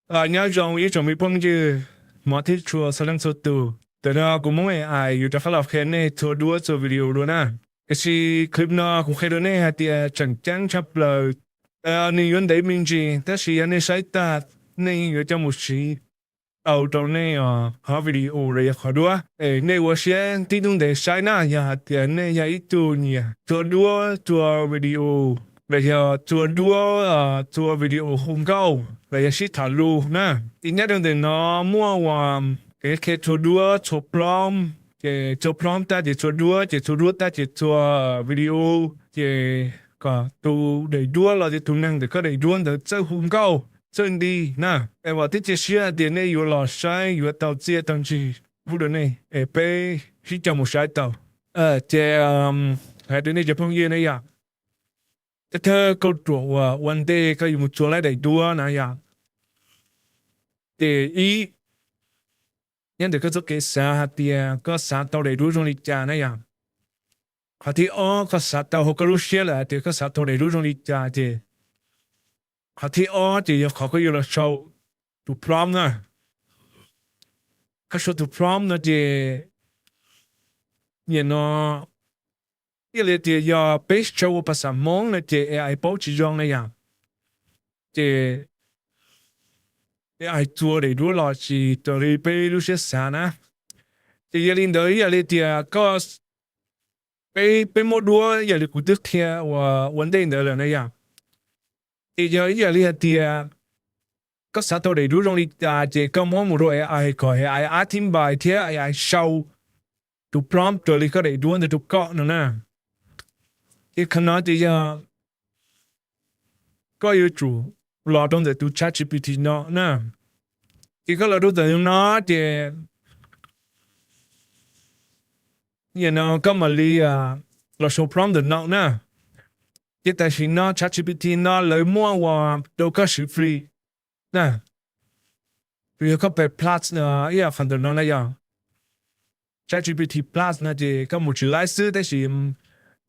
Nyob zoo ib tsoom me phooj ywg, hmov thiab tshua txhua leej txhua tus. Ntawm no kuv Hmoob A I yuav rov qab los qhia nej txhua duab txhua video dua na. Tiam sis clip no kuv qhia rau nej hais tias tseem ceeb tshaj plaws, nws yuav ntev me ntsis, tab sis yog nej saib tag, nej yeej yuav coj mus siv tau rau nej qhov video los yog qhov duab. Es nej ua siab tib tug ntev saib na, yog hais tias nej yog ib tug nyiam txhua duab txhua video, los yog txhua duab txhua video hu nkauj los yog sib tham lus na. Ces nyob rau ntawm no muaj uas kev qhia txhua duab txhua prompt, ces txhua prompt tag ces txhua duab, ces txhua duab tag ces txhua video, ces kom tus daim duab los tias tus neeg ntawm koj daim duab ntawd txawj hu nkauj txawj nti na. Es vam thiab cia siab hais tias nej yuav los saib yuav tau txiaj tau ntsig pub rau nej, es peb sib coj mus saib tau. Ces hais rau nej cov phooj ywg na yom, thawj thawj kauj ruam uas ua ntej koj yuav mus txua lawv daim duab na yom, ces ib, nyob ntawm koj txoj kev xav hais tias koj xav tau daim duab zoo li cas na yom. Qhov thib ob, koj xav tau hauv koj lub siab lawm hais tias koj xav tau daim duab zoo li cas ces qhov thib ob ces yog qhov koj yuav los sau tus prompt na. Koj sau tus prompt no ces nim no ib yam li tias yog peb sau ua phas xas Hmoob no ces A I paub tsis zoo na yom, ces A I txua daim duab los tsis raws li peb lub siab xav na. Ces yog li ntawd ib yam li tias koj, peb, peb muab duab ib yam li kuv twb qhia uas ua ntej ntawd lawm na yom. Ces yog ib yam li hais tias koj xav tau daim duab zoo li cas ces koj muab mus rau A I kom A I ab thib npais thiab A I sau tus prompt raws li koj daim duab ntawd rau koj no na. Ces qhov no ces yog koj yuav tsum los rau ntawm tus ChatGPT no na. Ces koj los rau ntawm no ces nim no koj mam li los sau prompt ntawm no na. Ces tam sim no ChatGPT no lawv muaj uas rau koj siv free na. Tsuas yog koj pais Plus ib yam qhov ntawm no na yom. ChatGPT Plus no ces koj mus tsis laib xwb, tab sis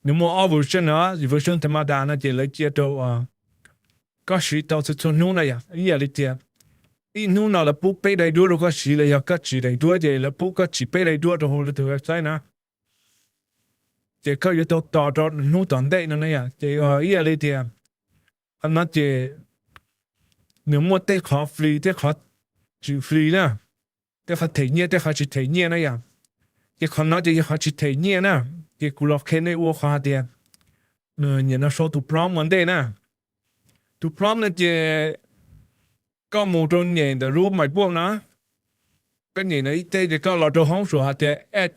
nws muaj ob version no, version tha ma da no ces lawv cia rau koj siv tau txhua txhua hnub na yom. Ib yam li tias ib hnub no lawv pub peb daim duab rau koj siv, los yog koj tsim daim duab ces lawv pub koj tsim peb daim duab rau hauv lawv tus website na. Ces koj yuav tau tos rau hnub tom ntej no na yom. Ces ib yam li tias qhov no ces nws muaj tej qhov free, tej qhov tsis free na, tej qhov them nyiaj, tej qhov tsis them nyiaj na yom. Ces qhov no ces yog qhov tsis them nyiaj na. Ces kuv los qhia nej ua qhov hais tias nim no sau tus prompt ua ntej na. Tus prompt no ces koj mus rau nyem ntawm lub maiv puaj no, koj nyem no ib teg ces koj los rau hoob saum hais tias add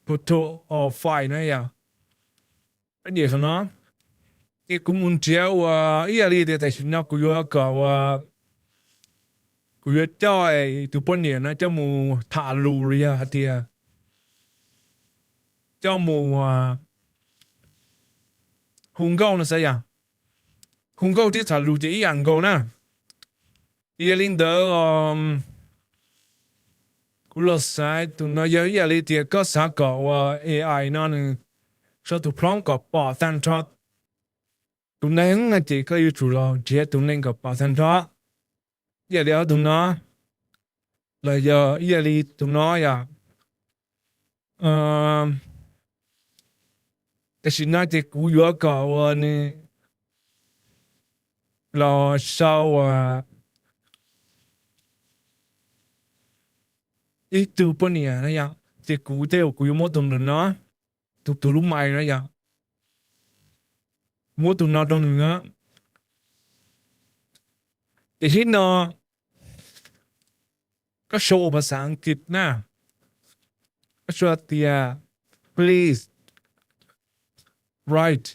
photo or file na yom. Koj nyem qhov no, ces kuv mus nrhiav uas ib yam li tias tam sim no kuv yuav kom uas kuv yuav coj tus poj niam no coj mus tham lus los yog hais tias coj mus hu nkauj no xav yom. Hu nkauj thiab tham lus ces ib yam nkaus na. Ces yog li ntawd, kuv los xaiv tus no yog ib yam li tias koj xav kom uas A I no nws sau tus prompt kom pom tag nrho tus neeg no ces koj yuav tsum los nrhiav tus neeg kom pom tag nrho. Ib yam li ob tug no, los yog ib yam li tus no yom. Tam sim no ces kuv yuav kom uas nws los sau ib tug poj niam no yom. Ces kuv tej zaum kuv yuav muab tus ntawm no, tus, tus lub mais no yom, muab tus no rau nws na. Ces ib no koj sau ua phas xas Askiv na, koj sau tias please write,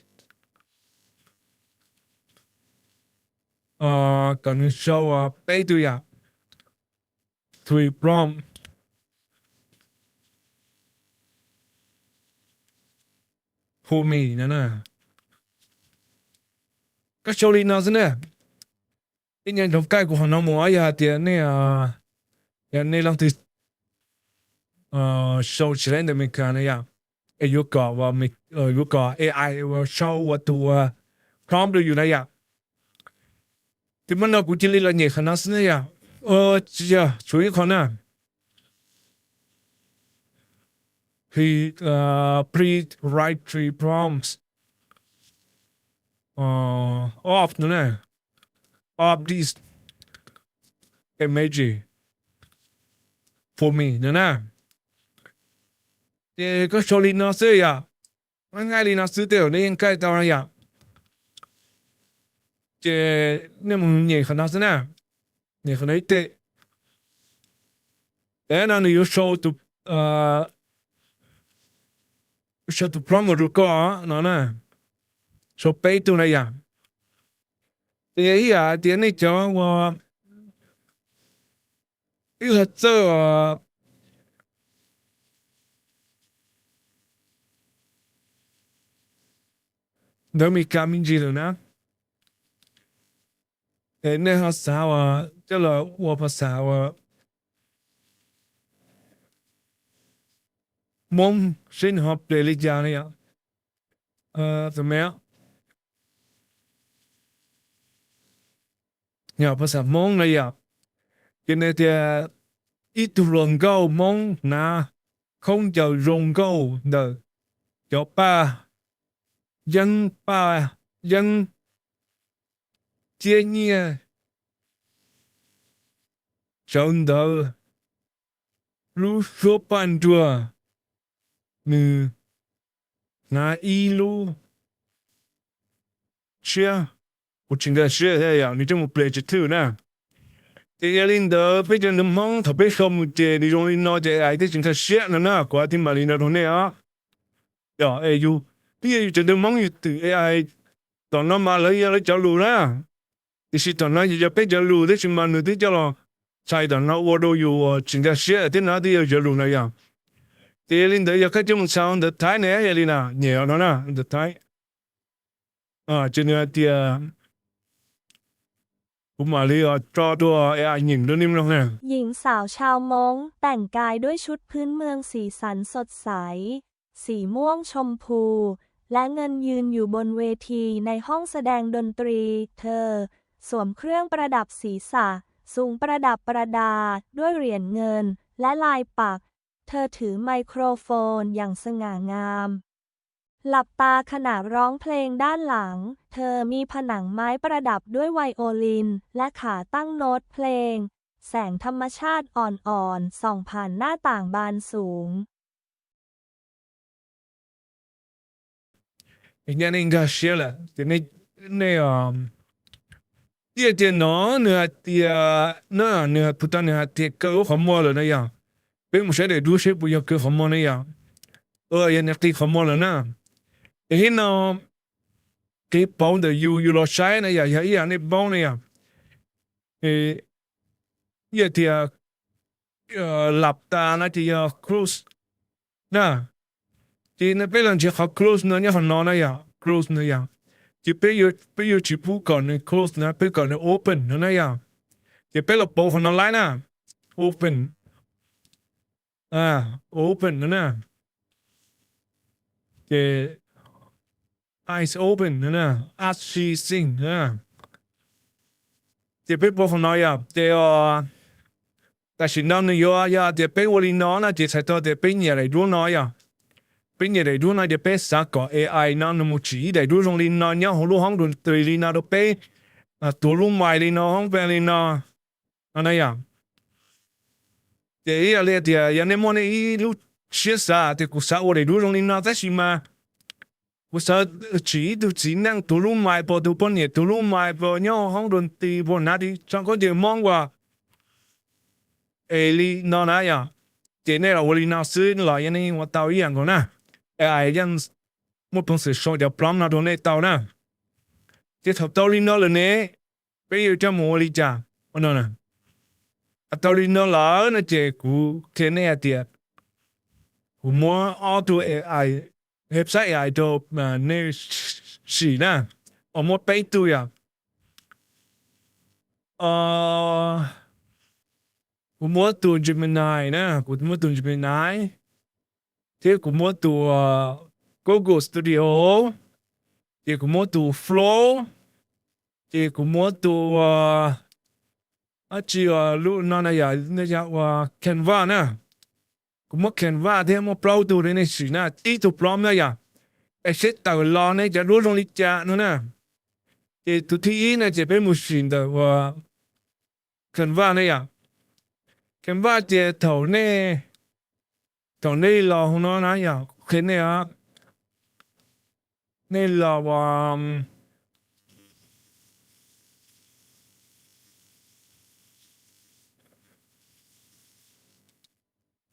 kom nws sau peb tug yam, three prompt for me no na. Koj sau li no xwb na. Ib nyuag nrov kaj kuv qhov no mus, yog hais tias nej, yog nej leej twg sau tsis laib ntawm Meskas na yom, es yuav kom, yuav kom A I uas sau ua tus prompt rau yus na yom. Ces mas no kuv cia li los nyem qhov no xwb na yom. Tsis yog, tshuav ib qho na. He, uh, please write three prompts. Uh, of no na, of this emoji for me no na. Ces koj sau li no xwb yom, nqaij li no xwb tej zaum nej yeej nkaij tau no yom. Ces nej mus nyem qhov no xwb na, nyem qhov no ib teg. Ces no nws yuav sau tus, sau tus prompt mus rau koj no na, sau peb tug na yom. Ces ib yam tias nej cov uas ib qho txawj ntawv Meskas me ntsis lawm na, es nej ho xav uas coj los ua phas xas uas Hmoob seb nws ho ples li cas no yom. Tus me yog phas xas Hmoob no yom, ces nws tias ib tug hluas nkauj Hmoob hnav khaub ncaws zoo nkauj ntawm cov paj yeeb, paj yeeb, ciab nyiaj, tsawv ntawv, lub suab paj nruag, nws hnav ib lub tshiab, kuv tsis nkag siab thiab yom, nws coj mus ples tsis thwj na. Ces yog li ntawd peb cov ntawv Hmoob thaum peb sau mus ces nws zoo li no ces ai thiaj tsis nkag siab no na, kuv thiaj mam li no rau nej os. Yog es yus, twb yog yus cov ntawv Hmoob yus twm ai, tom no mas lawv yog lawv cov lus na, tiam sis tom no yus yog peb cov lus tab sis mas nws twb coj los txhais tom no ua rau yus tsis nkag siab thiab no twb yog cov lus no yom. Ces yog li ntawd yog koj coj mus txhais ntawv Thaib ne yog li na, nyem no na, ntawv Thaib. Ces nws hais tias, kuv mam li tso rau ai nyem rau nej mloog na. หญิงสาวชาวมงค์แต่งกายด้วยชุดพื้นเมืองสีสันสดใส สีม่วง ชมพู และเงินยืนอยู่บนเวทีในห้องแสดงดนตรี เธอสวมเครื่องประดับศีรษะ สุงประดับประดาด้วยเหรียญเงิน และลายปัก เธอถือไมโครโฟนอย่างสง่างาม หลับตาขณะร้องเพลงด้านหลัง เธอมีผนังไม้ประดับด้วยไวโอลิน และขาตั้งโน้ตเพลง แสงธรรมชาติอ่อนๆ ส่องผ่านหน้าต่างบานสูง Nyaj nej nkag siab lawm ces nej, nej, ib yam tias no nws hais tias, no nws hais puas tau nws hais tias kaw lub qhov muag lawm na yom. Peb mus saib daim duab seb puas yog kaw qhov muag na yom. Yog nws qi qhov muag lawm na. Es ib no kev pauv ntawm yus, yus los saib na yom, yog ib yam nej paub na yom. Ib yam tias lap tas no ces yog close na. Ces peb los nrhiav qhov close no nyob qhov no na yom, close no yom. Ces peb yuav tsis pub kom nws close na, peb kom nws open no na yom. Ces peb los pauv qhov no laib na, open, open no na. Ces eyes open no na, as she sing no na. Ces peb pauv qhov no yom, ces tam sim no nws yuav yog tias peb ua li no na ces txhais tau tias peb nyiam daim duab no yom. Peb nyiam daim duab no ces peb xav kom A I no nws mus tsim ib daim duab zoo li no nyob hauv lub hoob doo tris li no rau peb, tuav lub mais li no, hoob pes li no, no na yom. Ces ib yam li tias yog nej muaj nej ib lub siab xav tias kuv xav ua daim duab zoo li no tab sis mas kuv xav tsim ib tug txiv neej tuav lub mais, pom tus poj niam tuav lub mais, pom nyob hoob doo tris, pom hnav ris tsho khaub ncaws Hmoob ua es li no na yom. Ces nej los ua li no xwb los yog nej yeej ua tau ib yam nkaus na. A I yeej muaj peev xwm sau cov prompt no rau nej tau na. Ces thaum tau li no lawm ne, peb yuav coj mus ua li cas? Tau li no lawm no ces kuv qhia nej hais tias kuv muab ob tug A I, website A I rau nej sim na, os muab peb tug yom. Kuv muab tus Gemini na, kuv muab tus Gemini, thiab kuv muab tus Google Studio, ces kuv muab tus Flow, ces kuv muab tus dab tsi uas lub no na yom, nej yog ua Canva na. Kuv muab Canva thiab muab plaub tug rau nej sim na, ib tug prompt na yom, es seb tawm los nej cov duab zoo li cas no na. Ces tus thib ib na ces peb mus sim ntawm ua Canva na yom. Canva ces thaum nej, thaum nej los hauv no na yom, kuv qhia nej, nej los ua,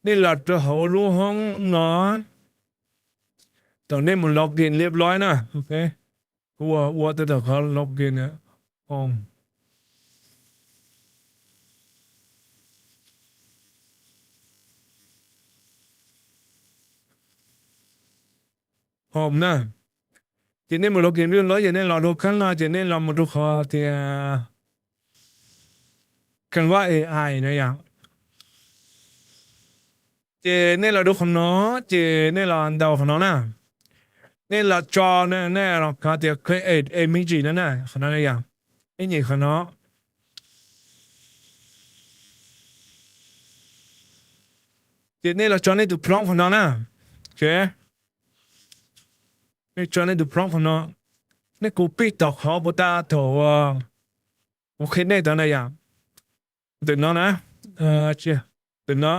nej los rau hauv lub hoob no, thaum nej mus login liab loib na, kuv ua ua tau thaum qhov login, home, home na. Ces nej mus login liab loib ces nej los rau khab no ces nej los mus rau qhov tias Canva A I na yom. Ces nej los rau qhov no, ces nej los ntaus qhov no na. Nej los tso, nej los qhov tias create image no na, qhov no na yom. Nej nyem qhov no. Ces nej los tso nej tus prompt qhov no na. Ok, nej tso nej tus prompt qhov no. Nej copy tau qhov puas tas thaum kuv qhia nej tod na yom. Ntawm no na, ntawm no,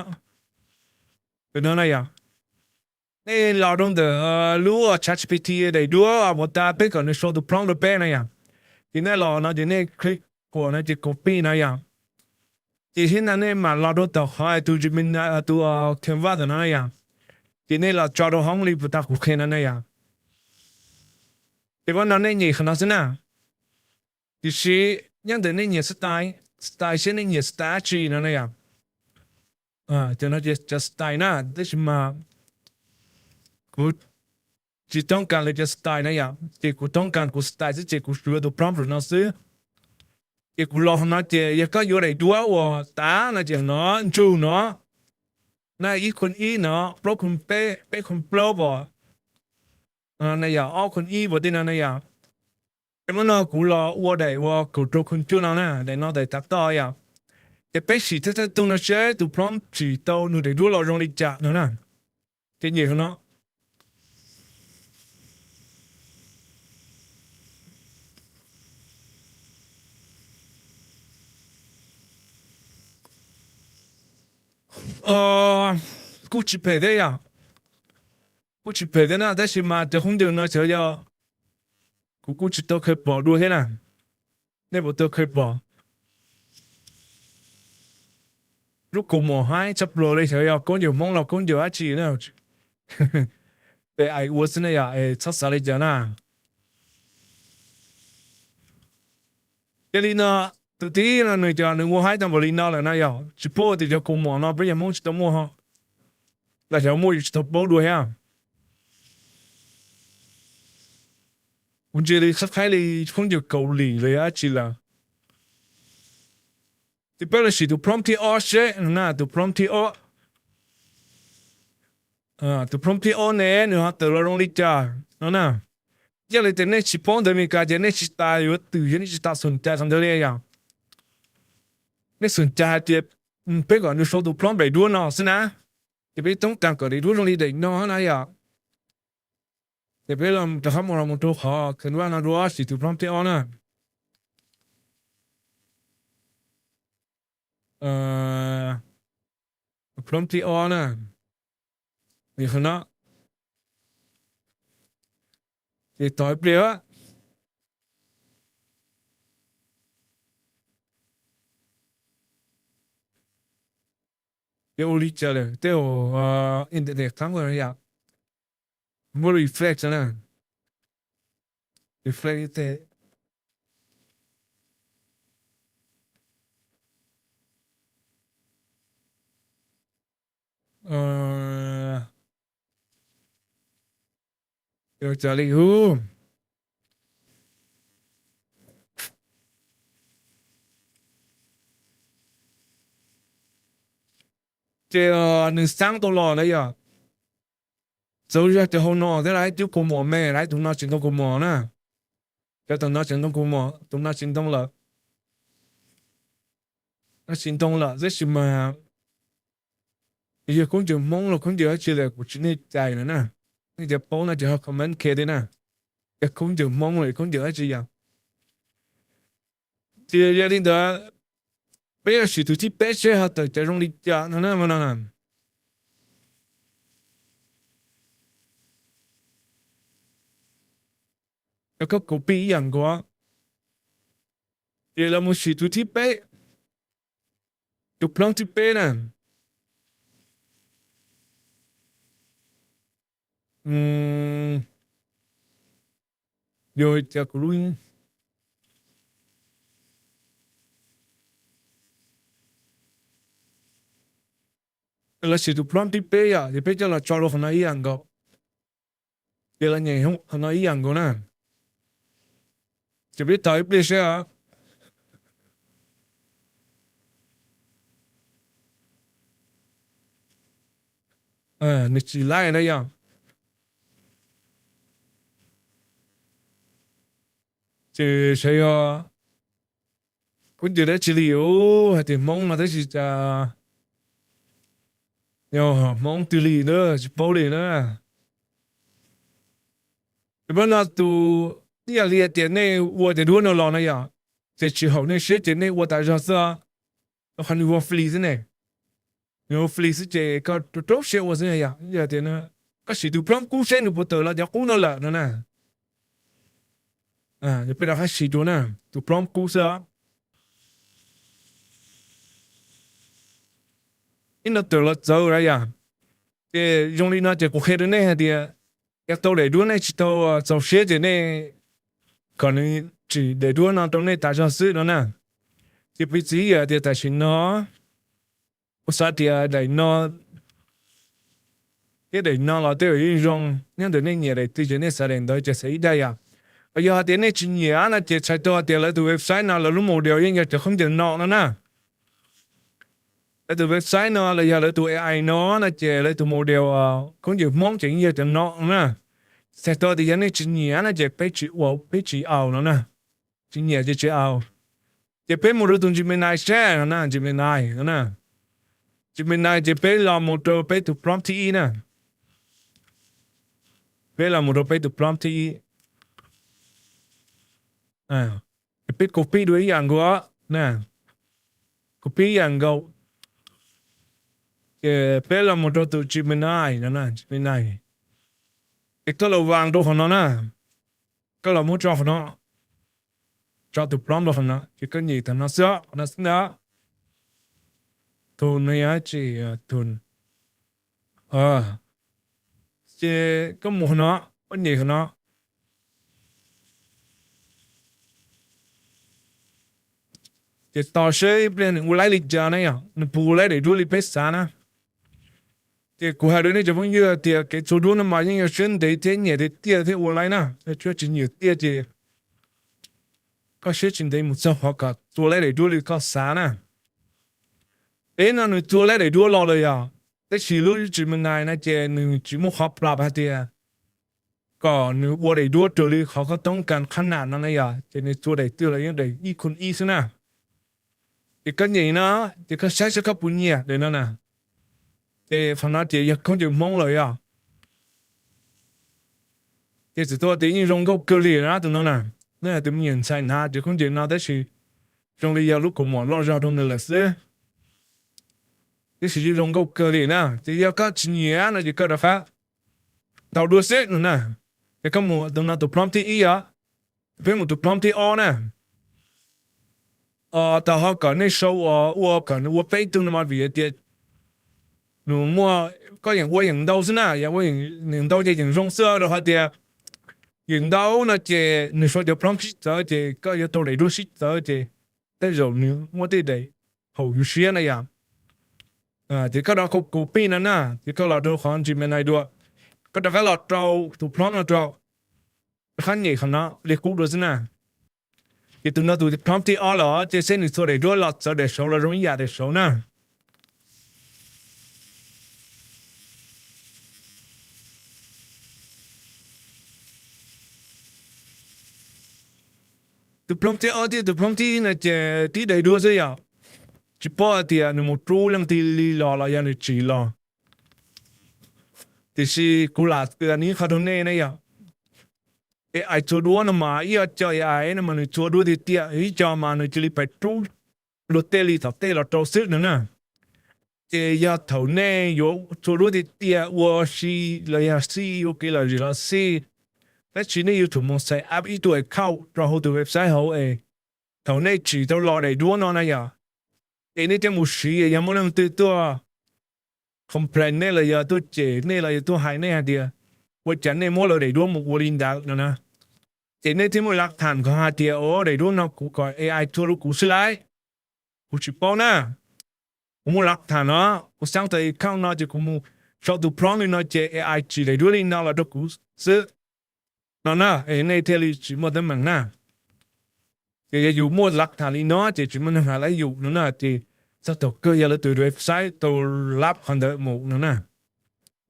ntawm no na yom. Nej los rau ntawm lub ChatGPT daim duab puas tas peb kom nws sau tus prompt rau peb na yom. Ces nej los no ces nej click qhuam no ces copy na yom. Ces thiab no nej mam los rau tom qhov tus Gemini, tus Canva ntawm no na yom. Ces nej los tso rau hauv li puas tas kuv qhia no na yom. Ces vaj no nej nyem qhov no xwb na. Tiam sis nyob ntawm nej nyiam style, style seb nej nyiam style dab tsi no na yom. Cov no ces cov style na, tab sis mas kuv tsis toob kas lawv cov style na yom, ces kuv toob kas kuv style xwb ces kuv yuav tus prompt no xwb. Ces kuv los no ces yog koj yuav daim duab uas tav no ces no ntsug no, na ib khoom ib no, plaub khoom peb, peb khoom plaub pom, na yom, ob khoom ib pom tej no na yom. Ces vaj no kuv los ua daim uas kaum rau khoom cuaj no na, daim no daim tav toj yom. Ces peb sim thawj thawj tug no seb tus prompt tsim tau nws daim duab los zoo li cas no na. Ces nyem no. Kuj tsis phem thiab yom, kuj tsis phem thiab na, tab sis mas cov khaub ncaws no xyov yog, kuv kuj tsis tau khaws pom dua thiab na. Nej puas tau khaws pom? Lub kaus mom haib tshaj plaws li, xyov yog khaub ncaws Hmoob los khaub ncaws dab tsi na. Peb ais ua xwb na yom, es txhob xav li cas na. Yog li no, tus tib no nws cov nws ua haib tau npaum li no lawm na yom, tsis paub tias cov kaus mom no peb yog Hmoob tsis tau muaj ho, los xyov muaj yus tsis tau paub dua thiab. Kuv ntsia li qab qhaib li khaub ncaws Kaus Lim los yog dab tsi lawm. Ces peb los sim tus prompt thib ob seb no na, tus prompt thib ob. Tus prompt thib ob ne nws ho tawm los zoo li cas no na. Yog li tias nej tsis paub ntawv Amelikas ces nej tsis tas yuav twm, yog nej tsis tas xoom cai qhov ntawd li yom. Nej xoom cai hais tias peb kom nws sau tus prompt daim duab no xwb na, ces peb toob kas kom daim duab zoo li daim no na yom. Ces peb rov qab mus los mus rau qhov Canva no dua, sim tus prompt thib ob na. Prompt thib ob na, qhov no, ces tos ib pliag. Yog ua li cas lawm, tej zaum internet qab yom. Muab refresh na, refresh ib teg. Ua cas li ub. Ces nws xaab tau los na yom. Txawm yog cov hauv no thiab lawv twb kaus mom me, lawv tus no tsis ntoo kaus mom na. Cov tus no tsis ntoo kaus mom, tus no tsis ntoo lawm. Tab sis ntoo lawm tab sis mas yog khaub ncaws Hmoob los khaub ncaws dab tsi lawm kuv tsis nej cais no na. Nej cov paub no ces ho comment thiab na. Yog khaub ncaws Hmoob los khaub ncaws dab tsi yom. Ces yog li ntawd peb yuav siv tus thib peb seb ho tawm cov zoo li cas no na no. Yog koj copy ib yam nkaus, ces los mus siv tus thib peb, tus prompt thib peb na. Yog cas kuv lub, los siv tus prompt thib peb yom, ces peb coj los tso rau qhov no ib yam nkaus. Ces los nyem qhov no ib yam nkaus na. Ces peb tos ib pliag seb. Nws tsis laib na yom. Ces saib yog khaub ncaws dab tsi li, hais tias Hmoob no tab sis cas yog Hmoob twg li na, tsis paub li na. Ces pab no tus, ib yam li hais tias nej ua cov duab no los na yom, ces tsis haum nej siab ces nej ua tas zog xwb, rau qhov nws ua free xwb ne. Nws ua free xwb ces koj rau rau siab ua xwb yom. Yog tias koj siv tus prompt kub seb nws puas tawm los cov qub no lawm no na. Peb rov qab siv dua na, tus prompt kub xwb. Ib no tawm los txawv na yom. Ces zoo li no ces kuv qhia rau nej hais tias yog tau daim duab nej tsis tau txaus siab ces nej kom nws tsim daim duab no rau nej tas zog xwb no na. Ces piv txwv yam tias tam sim no kuv xav tias daim no thiab daim no los tej zaum yeej zoo, nyob ntawm nej nyiam daim twg ces nej xav daim ntawd ces xav ib daim yom. Yog hais tias nej tsis nyiam no ces txhais tau hais tias lawv tus website no lawv lub model yeej yog cov khaub ncaws no no na. Lawv tus website no los yog lawv tus A I no no ces lawv tus model khaub ncaws Hmoob ces yeej yog cov no na. Txhais tau tias yog nej tsis nyiam no ces peb tsis ua, peb tsis aus no na. Tsis nyiam ces tsis aus. Ces peb mus rau tus Gemini seb no na, Gemini no na. Gemini ces peb los mus rau peb tus prompt thib ib na. Peb los mus rau peb tus prompt thib ib. Ces peb copy dua ib yam nkaus na. Copy ib yam nkaus. Ces peb los mus rau tus Gemini no na, Gemini. Ces koj los vas rau qhov no na. Koj los muab tso qhov no, tso tus prompt rau qhov no ces koj nyem tau no xwb, qhov no xwb ntag. Tus no yog tsis tus, ces koj mus qhov no, koj nyem qhov no. Ces tos seb ib pliag nws ua laib li cas na yom, nws puas ua laib daim duab li peb xav na. Ces kuv hais rau nej cov phooj ywg tias kev txua duab no mas yeej yog siab ntev thiab nyiam tiag tiag thiab ua laib na, tsis nyiam tiag ces koj siab tsis ntev mus txog qhov kom txua laib daim duab li koj xav na. Peb no nws txua laib daim duab los lawm yom, tab sis lub Gemini no ces nws tsis muaj qhov plam hais tias kom nws ua daim duab raws li qhov koj toob kas qhab nam no na yom, ces nws txua daim twg los yeej daim ib khun ib xwb na. Ces koj nyem no, ces koj saib saib koj puas nyiam daim no na. Ces qhov no ces yog khaub ncaws Hmoob lawm yom. Ces txawm tuaj tias yeej zoo nkauj kawg li na tus no na. Nej tus me nyuam ntxhais hnav cov khaub ncaws no tab sis zoo li yog lub kaus mom loj zog rau nws lawm xwb. Tab sis yeej zoo nkauj kawg li na, ces yog koj tsis nyiam no ces koj rov qab ntaus dua xwb no na. Ces koj mus tus no tus prompt thib ib os, peb mus tus prompt thib ob na. Tau ho kom nej sau ua kom nws ua peb tug no mas vim tias nws muaj, koj yeem ua yeem ntau xwb na, yeem ua yeem ntau ces yeem zoo xwb rau hais tias yeem ntau no ces nws sau cov prompt sib txawv ces koj yuav tau daim duab sib txawv ces tej zaum nws muaj tej daim haum yus siab na yom. Ces koj rov copy no na, ces koj los rau qhov Gemini dua, koj rov qab los rau tus prompt no rau, rov qab nyem qhov no li qub dua xwb na. Ces tus no tus prompt thib ob lawm ces seb nws txua daim duab los txawv daim saud los zoo ib yam daim saud na. Tus prompt thib ob thiab tus prompt thib ib no ces tib daim duab xwb yom. tsis paub hais tias nws mus rub leej twg li los los yog nws tsim los. Tiam sis kuv lam qhia nws qhov rau nej ne yom. Ai txhua duab no mas ib co ai no mas nws txhua duab tiag tiag, ib co mas nws cia li pais rub luag tej li tom tej los rau xwb no na. Ces yog thaum nej yuav txhua duab tiag tiag ua si los yog xij ua kev lom zem los xij, tab sis nej yuav tsum mus sign up ib tug account rau hauv tus website hauv es thaum nej tsim tau los daim duab no na yom, es nej thiaj mus siv, yog muaj leej twg tuaj complain nej los yog tuaj cem nej los yog tuaj hais nej hais tias ua cas nej muab lawv daim duab mus ua li ntawd no na, ces nej thiaj muaj lav tham kom hais tias o daim duab no kuv kom ai txhua rau kuv xwb lauj, kuv tsis paub na. Kuv muaj lav tham no, kuv xaab tau account no ces kuv mus sau tus prompt li no ces ai tsim daim duab li no los rau kuv xwb no na, es nej thiaj li tsis muaj teeb meem na. Ces yog yus muaj lav tham li no ces tsis muaj neeg hais lawv yus no na, ces txog thaum kawg yog lawv tus website tau lab qhov ntawd mus no na,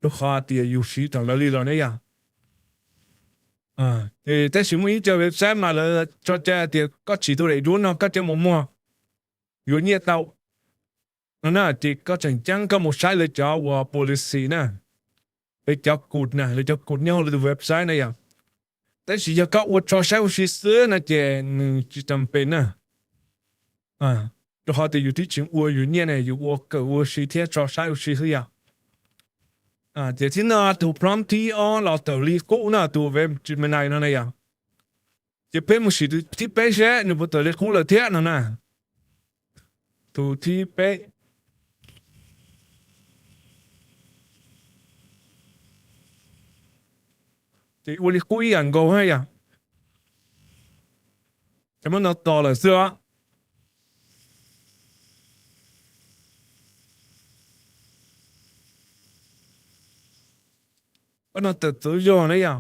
rau qhov tias yus siv tau lawv li los ne yom. Ces tab sis muaj ib co website mas lawv tso cai tias koj tsim tau daim duab no koj coj mus muag yuav nyiaj tau no na, ces koj tseem ceeb koj mus saib lawv cov uas policy na, lawv cov kut na, lawv cov kut nyob hauv lawv tus website na yom. Tab sis yog koj ua tso saib ua si xwb no ces nws tsis tas pes na, rau qhov tias yus twb tsis ua yus nyiaj ne, yus ua kawm ua si thiab tso saib ua si xwb yom. Ces thib no tus prompt thib ob los tawm li qub na, tus web Gemini no na yom. Ces peb mus sim tus thib peb seb nws puas tawm li qub lawm thiab no na. Tus thib peb ces ua li qub ib yam nkaus na yom. Ces muab no tos lawm xwb os. Muab no tawm txawv zog na yom.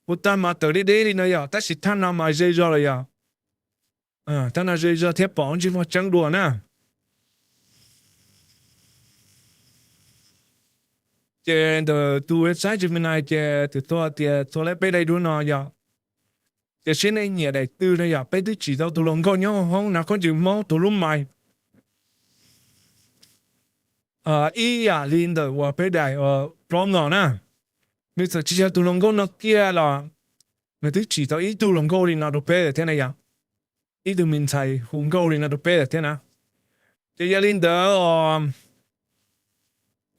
Puas tag mas tawm deb deb li no yom, tab sis thaj no mas ze zog lawm yom. Thaj no ze zog thiab pom ntsej muag tseeb dua na. Ces ntawm tus website Gemini ces tus txhua tias txhua lab peb daim duab no yom. Ces seb nej nyiam daim twg no yom, peb twb tsim tau tus hluas nkauj nyob hauv hoob nav khaub ncaws Hmoob tus lub mais ib yam li ntawm uas peb daim prompt no na. Nws txawm tsis yog tus hluas nkauj no kiag los nws twb tsim tau ib tug hluas nkauj li no rau peb lawm thiab na yom. Ib tug me ntxhais hu nkauj li no rau peb lawm thiab na. Ces yog li ntawd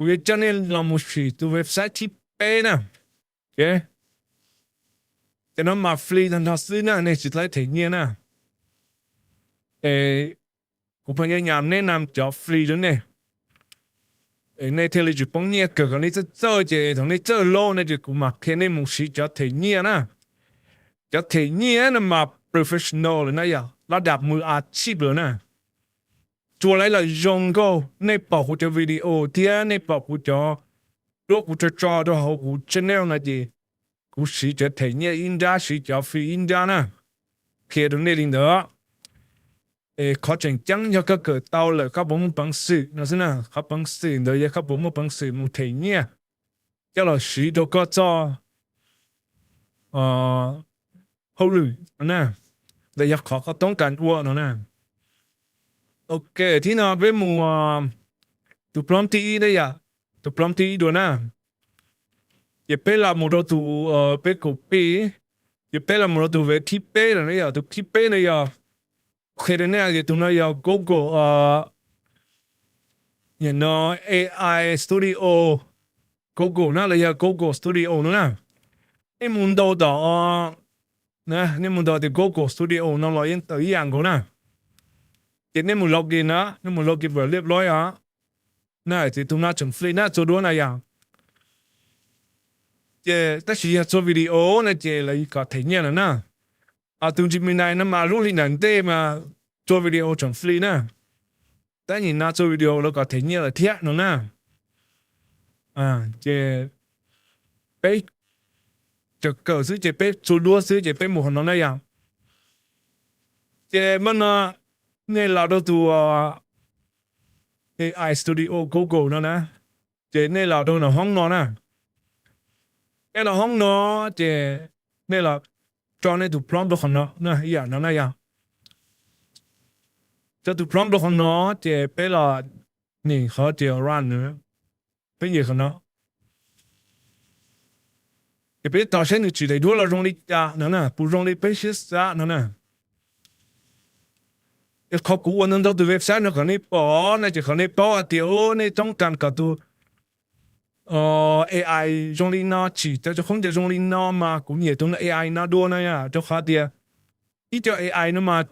kuv yuav coj nej los mus sim tus website thib peb na. Ces no mas free tag nrho xwb na, nej tsis tau them nyiaj na. Es kuv pheej nyiam nyiam neb nam cov free rau nej, es nej thiaj li tsis poob nyiaj kawg. Kom nej txawj txawj ces thaum nej txawj lauj ne ces kuv mam qhia nej mus siv cov them nyiaj na. Cov them nyiaj no mas professional lawm na yom, lab dam mus a chij lawm na. Tsuas lawv los zoo nkauj, nej pom kuv cov video thiab nej pom kuv cov, duab kuv tso tso rau hauv kuv channel no ces kuv siv cov them nyiaj ib nrab, siv cov free ib nrab na. Qhia rau nej li ntawd. Es qhov tseem ceeb yog koj kawm tau lawm koj puas muaj peev xwm no xwb na. Qhov peev xwm ntawd yog koj puas muaj peev xwm mus them nyiaj coj los siv rau koj txoj hauj lwm na. Ntawd yog qhov koj toob kas ua no na. Ok, thib no peb mus tus prompt thib ib na yom, tus prompt thib ib dua na. Ces peb los mus rau tus, peb copy, ces peb los mus rau tus web thib peb lawm na yom. Tus thib peb no yog, qhia rau nej tias tus no yog Google, no, A I Studio, Google na, los yog Google Studio no na. Nej mus ntaus tom, nej mus ntaus tias Google Studio no los yeej tawm ib yam nkaus na. Ces nej mus login na, nej mus login ua liab loib os. Na ces tus no tseem free na, txua duab na yom. Ces tab sis yog txua video na ces lawv kom them nyiaj lawm na. Tus Gemini no mas lub hli nram ntej mas txua video tseem free na. Tab nim no txua video lawv kom them nyiaj lawm thiab no na. Ces peb tseem kawm xwb ces peb txua duab xwb ces peb mus qhov no na yom. Ces mas no nej los rau tus A I Studio Google no na, ces nej los rau nram hoob no na. Nej los hoob no, ces nej los tso nej tus prompt rau qhov no na, ib yam no na yom. Tso tus prompt rau qhov no ces peb los nyem qhov tias run no, peb nyem qhov no. Ces peb tos saib nws tsim daim duab los zoo li cas no na, puas zoo li peb siab xav no na. Es qhov kuv ua ntau ntau tus website no kom nej pom no ces kom nej paub hais tias nej toob kas kom tus AI zoo li no, tsim tau cov khaub ncaws zoo li no mas kuv nyiam tus AI no dua no yom, rau qhov tias ib co AI no mas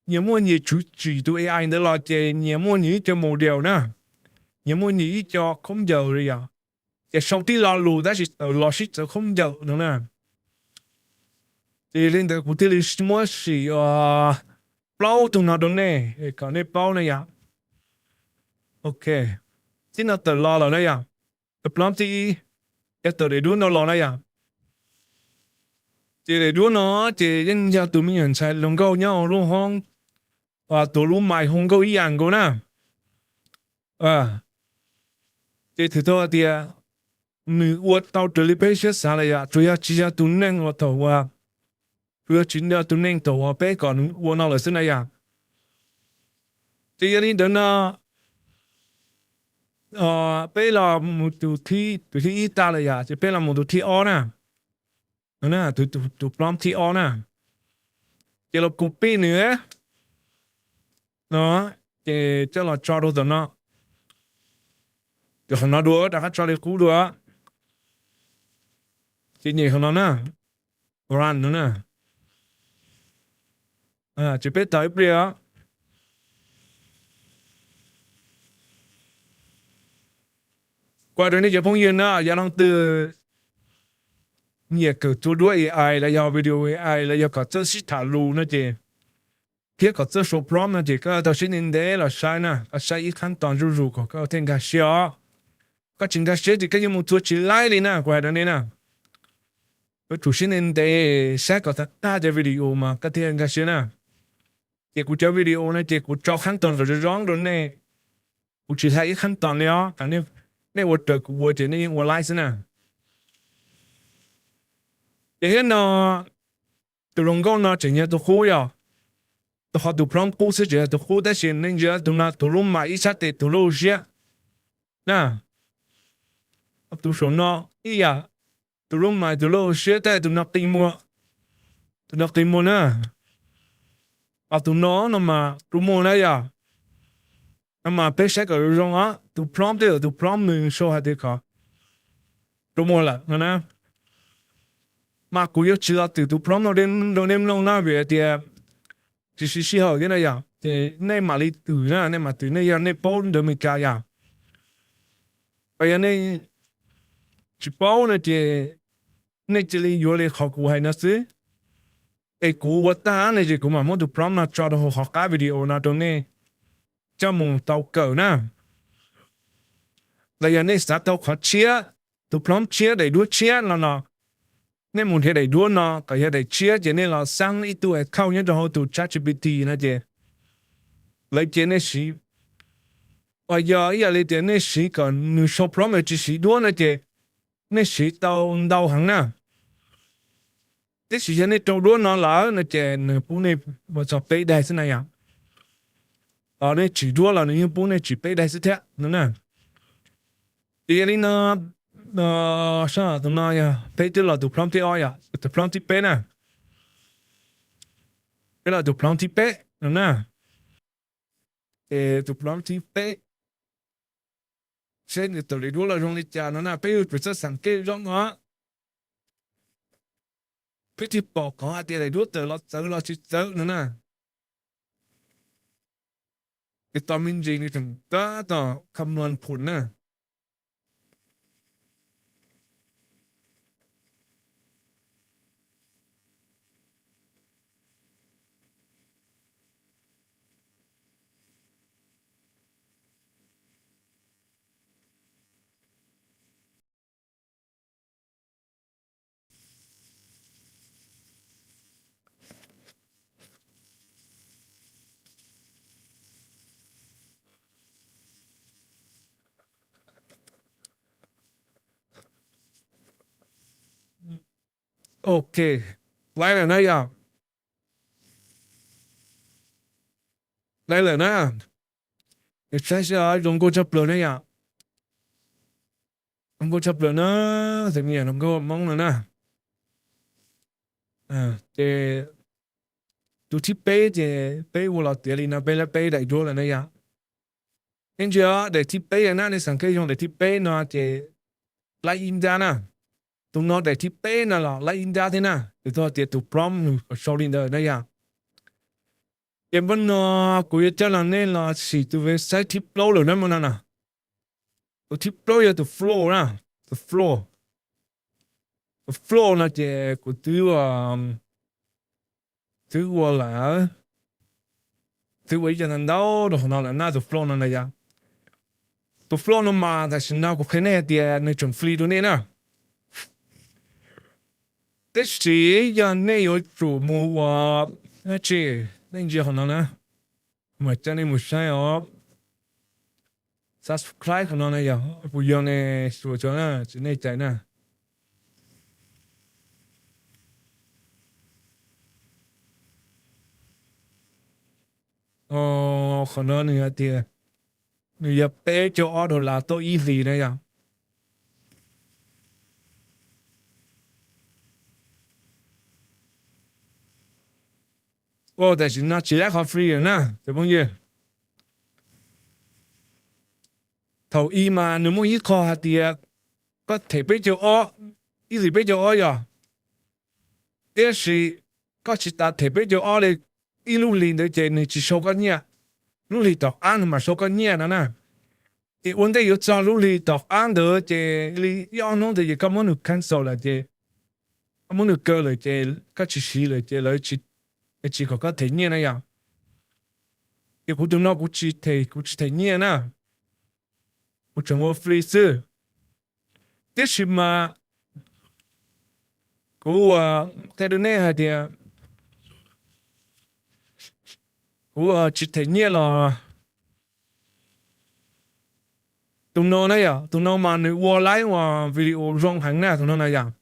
nyias muaj nyias tswv tsim tus AI ntawd los ces nyias muaj nyias ib co model na, nyias muaj nyias ib co khaub ncaws li yom, ces sau tib lo lus tab sis tawm los sib txawv khaub ncaws no na. Ces li ntawd kuv thiaj li muab sim plaub tug no rau nej kom nej paub na yom. Ok, tib no tawm los lawm na yom. Tus prompt thib ib, yog tawm daim duab no los na yom. Ces daim duab no ces yeej yog tus me nyuam ntxhais hluas nkauj nyob hauv lub hoob, tus lub mais hu nkauj ib yam nkaus na. Ces thaum hais tias nws ua tau raws li peb siab xav lawm yom, tsuas yog tsis yog tus neeg uas thaum uas, tsuas yog tsis yog tus neeg thaum uas peb kom nws ua no lawm xwb na yom. Ces yog li ntawd no peb los mus tus thib, tus thib ib tag lawm yom, ces peb los mus tus thib ob na. Tus prompt thib ob na, ces los copy nws no, ces coj los tso rau tom no. Ces qhov no dua, rov qab tso li qub dua. Ces nyem qhov no na, run no na. Ces peb tos ib pliag. Kuv hais rau nej cov phooj ywg na, yog leej twg nyiam kawm tua duab AI los yog video AI los yog kom txawj sib tham lus no ces, thiab kom txawj sau prompt no ces koj tau sib ntev ntev los saib na, koj saib ib qhab tos zuj zus kom koj thiaj nkag siab os. Koj tsis nkag siab ces koj yeej mus tua tsis laib li na, kuv hais rau nej na. Koj tsum sib ntev ntev saib kom tag tag cov video mas koj thiaj nkag siab na. Ces kuv cov video no ces kuv tso qhab tos zoo zoo rau nej, kuv tsis hla ib qhab tos li os, nej ua raws kuv ua ces nej yeej ua laib xwb na. Ces thiab no, tus hluas nkauj no tseem yog tus qub yom, tus qhov tus prompt qub xwb tseem yog tus qub tab sis nej ntsia tus no tus lub mais ib sab tes tus lub siab na. Tus saum no ib yam, tus lub mais tus lub siab tab sis tus no qi muag, tus no qi muag na. Tus no no mas rua muag na yom. No mas peb saib kom zoo zoo os, tus prompt twb yog tus prompt nws sau hais tias kom rua muag lawm no na. Mas kuv yuav tsis los twm tus prompt no rau nej mloog na vim hais tias tsis siv sij hawm thiab na yom, ces nej mam li twm na, nej mam twm nej yog nej paub ntawv Meskas yom. Yog nej tsis paub no ces nej cia li yuav li qhov kuv hais no xwb. Es kuv ua tag no ces kuv mam muab tus prompt no tso rau hauv qhov qab video no rau nej coj mus tau kawm na. Los yog nej xav tau qhov tshiab, tus prompt tshiab daim duab tshiab no no, nej mus nrhiav daim duab no kom yog daim tshiab ces nej los xab ib tug account nyob rau hauv tus ChatGPT no ces lawv cia nej siv. Yog ib yam li tias nej siv kom nws sau prompt tsis siv duab no ces nej siv tau ntau heev na. Tab sis yog nej rau duab no lawm no ces nws pub nej ua txog peb daig xwb na yom. Nej tsim duab los nws yeej pub nej tsim peb daig xwb thiab no na. Ces yog li no, tus no yog peb twb los tus prompt thib ob yom, tus prompt thib peb na. Peb los tus prompt thib peb no na. Ces tus prompt thib peb, seb nws tawm daim duab los zoo li cas no na, peb yuav tsum txawj xeem kej zoo no. Peb thiaj pom qhov hais tias daim duab tawm los txawv los tsis txawv no na. Ces tos me ntsis nws tseem tab tom command prompt na. Ok, laib lawm na yom. qe lawm na. Saib seb zoo nkauj tshaj plaws na yom. Zoo nkauj tshaj plaws na, tus me nyuam hluas nkauj Hmoob no na. Ces tus thib peb ces peb ua los tiav li no, peb lab peb daim duab lawm na yom. Nej ntsia daim thib peb na, nej xav kej zoo daim thib peb no ces laib ib nrab na. Tus no daim thib peb no los laib ib nrab thiab na, tus tau tias tus prom nws kom sau li ntawd na yom. Ces npaj no kuv yuav coj los nej los sim tus website thib plaub lawm na, npaj no na. Tus thib plaub yog tus floor na, tus floor. Tus floor no ces kuv twb ua, twb ua lawm, twb ua ib co ntau ntau rau qhov no lawm na, tus floor no na yom. Tus floor no mas tam sim no kuv qhia nej hais tias nws tseem free rau nej na. Tab sis yog nej yuav tsum mus ua, tsis, nej ntsia qhov no na, mas coj nej mus saib os. Subscribe qhov no na yog puas yog ne, suav tso na, tsis nej cais na. Qhov no nws hais tias nws yog peb caug ob dollar tau ib hlis na yom. Ua tam sim no tsis laib qhov free lawm na cov phooj ywg. Thaum ub mas nws muaj ib qho hais tias koj them peb caug ob, ib hlis peb caug ob yom, tiam sis koj tsis tas them peb caug ob li, ib lub hlis ntawd ces nws tsis sau koj nyiaj, lub hlis tom qab nws mam sau koj nyiaj no na. Ces ua ntej yuav txog lub hlis tom qab ntawd ces li ib ob hnub ntawd ces koj muab nws cancel lawm ces, koj muab nws kaw lawm ces koj tsis siv lawm ces lawv tsis kom koj them nyiaj na yom. Ces kuv tus no kuv tsis them, kuv tsis them nyiaj na, kuv tseem ua free xwb. Tiam sis mas kuv ua, qhia rau nej hais tias kuv tsis them nyiaj los tus no na yom, tus no mas nws ua laib ua video zoo heev na, tus no na yom.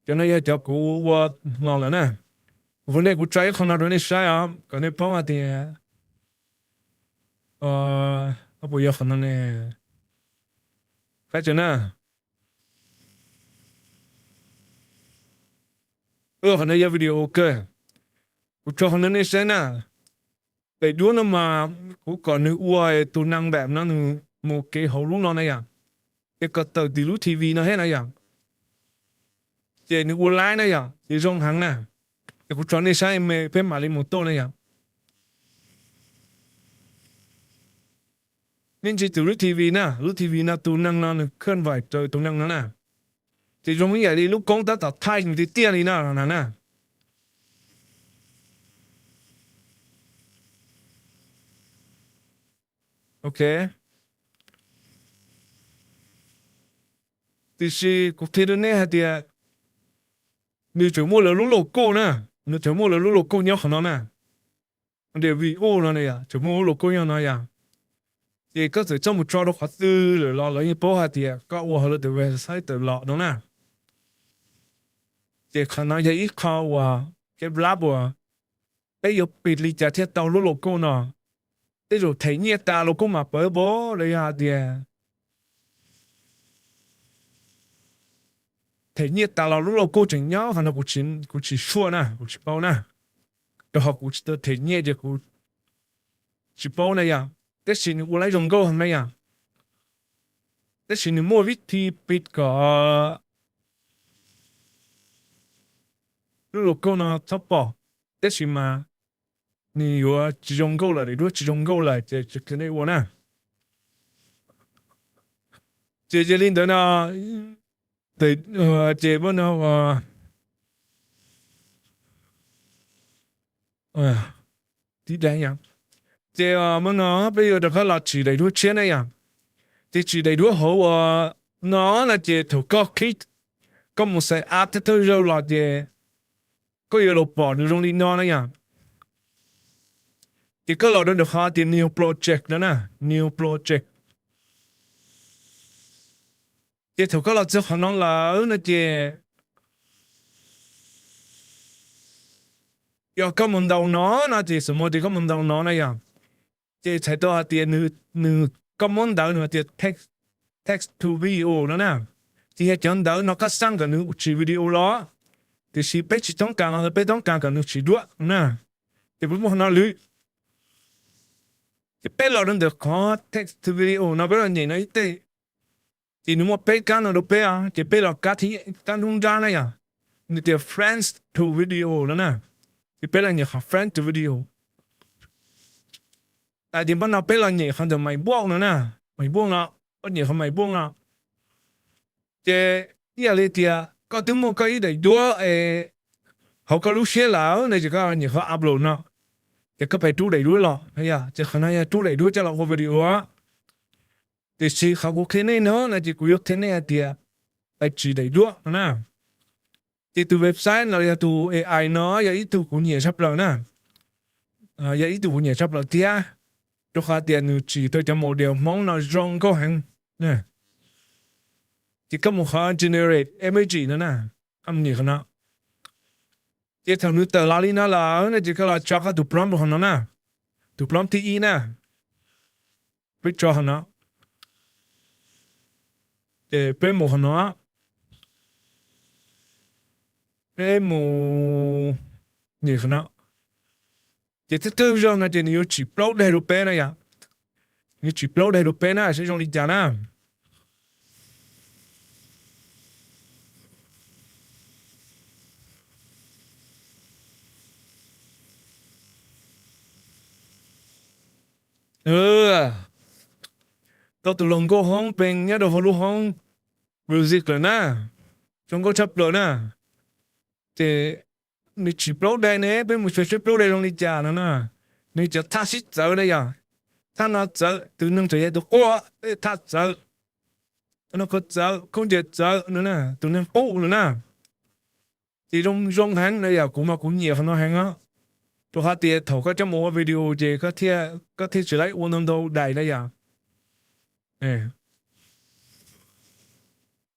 Cov no yog cov kuv ua los lawm na. Kuv nej, kuv tso ib qho no rau nej saib os kom nej paub hais tias puas yog qhov no ne. Saib tso na. Qhov no yog video kawg. Kuv tso qhov no nej saib na. Daim duab no mas kuv kom nws ua tus neeg npam no nws mus kev hauv lub no na yom, ces kom tawm tim lub T V no thiab na yom. Ces nws ua laib na yom, ces zoo heev na. Ces kuv tso nej saib me peb mam li mus tuaj na yom. Nej ntsia tus lub T V na, lub T V no tus neeg no nws khwj vais raws tus neeg no na. Ces zoo ib yam li lub koob tab tom thaij nws tiag tiag li no na. Ok. Tiam sis kuv qhia rau nej hais tias nws tseem muaj lawv lub logo na, nws tseem muaj lawv lub logo nyob qhov no na. Tias view no yom, tseem muaj lub logo nyob no yom. Ces koj txawm txhob mus tso rau qhov twg lawm los lawv yeej paub hais tias koj ua hauv lawv tus website tawm los no na. Ces qhov no yog ib qho uas kev lab uas peb yuav piv li cas thiaj tau lub logo no. Tej zaum them nyiaj tas los kuj mam pawv pab los yog hais tias them nyiaj tas los lub logo tseem nyob qhov no, kuv tsis sure na, kuv tsis paub na. Rau qhov kuv tsis tau them nyiaj ces kuv tsis paub na yom. Tab sis nws ua laib zoo nkauj heev na yom. Tab sis nws muaj vib thi piv kom lub logo no txhob pom. Tab sis mas nws yuav tsis zoo nkauj lawm, daim duab tsis zoo nkauj lawm ces tsis qhia nej ua na. Ces yog li ntawd no, ces muab no tib da yom. Ces muab no peb yuav rov qab los tsim daim duab tshiab na yom. Ces tsim daim duab hauv uas no no ces thaum koj click, koj mus xaiv app thiab thawj zaug los ces koj yuav los pom nws zoo li no na yom. Ces koj los rau ntawm qhov tias new project no na, new project. Ces thaum koj los txog qhov no lawm no ces yog koj mus ntaus no no ces xam mos tias koj mus ntaus no na yom. Ces txhais tau hais tias nws, nws, koj muab ntawv nws hais tias text, text to video no na, ces yog cov ntawv no koj xaj kom nws tsim video los, tiam sis peb tsis toob kas los peb toob kas kom nws tsim duab na. Ces peb muaj qhov no lawm. Ces peb los rau ntawm qhov text to video no peb los nyem no ib teg. Ces nws muaj peb kab no rau peb, ces peb los kab thib, kab nruab nrab na yom, nws tias friends to video no na. Ces peb los nyem qhov friends to video. Ces npaj no peb los nyem qhov ntawm mais vuaj no na, mais vuaj no, peb nyem qhov mais vuaj no. Ces ib yam li tias koj twb muaj koj ib daim duab es hauv koj lub siab lawm no ces koj nyem qhov upload no, ces koj pais rub daim duab los, ces qhov no yog rub daim duab coj los ua video. Tiam sis qhov kuv qhia nej no no ces kuv yuav qhia nej hais tias pais tsim daim duab no na. Ces tus website no yog tus A I no yog ib tug kuv nyiam tshaj plaws na, yog ib tug kuv nyiam tshaj plaws thiab, rau qhov tias nws tsim rau cov model Hmoob no zoo nkauj heev. Ces koj mus qhov generate image no na, koj mus nyem qhov no. Ces thaum nws tawm los li no lawm no ces koj los tso koj tus prompt rau qhov no na, tus prompt thib ib na, peb tso qhov no. Ces peb mus qhov no, peb mus nyem qhov no. Ces thawj thawj zaug no ces nws yuav tsim plaub daim rau peb na yom, nws yuav tsim plaub daim rau peb na saib zoo li cas na. Tau tus hluas nkauj hoob pees nyob rau hauv lub hoob music lawm na, zoo nkauj tshaj plaws na. Ces nws tsim plaub daim ne, peb mus xyuas seb plaub daim zoo li cas no na. Nws cov thaj sib txawv na yom, thaj no txawv, tus neeg tseem yog tus quaj, thaj txawv, no qhov txawv, khaub ncaws txawv no na, tus neeg qub no na. Ces zoo zoo heev na yom, kuv mas kuv nyiam qhov no heev os. Rau qhov tias thaum koj coj mus ua video ces koj thiaj tsis laib ua ntau ntau daim na yom.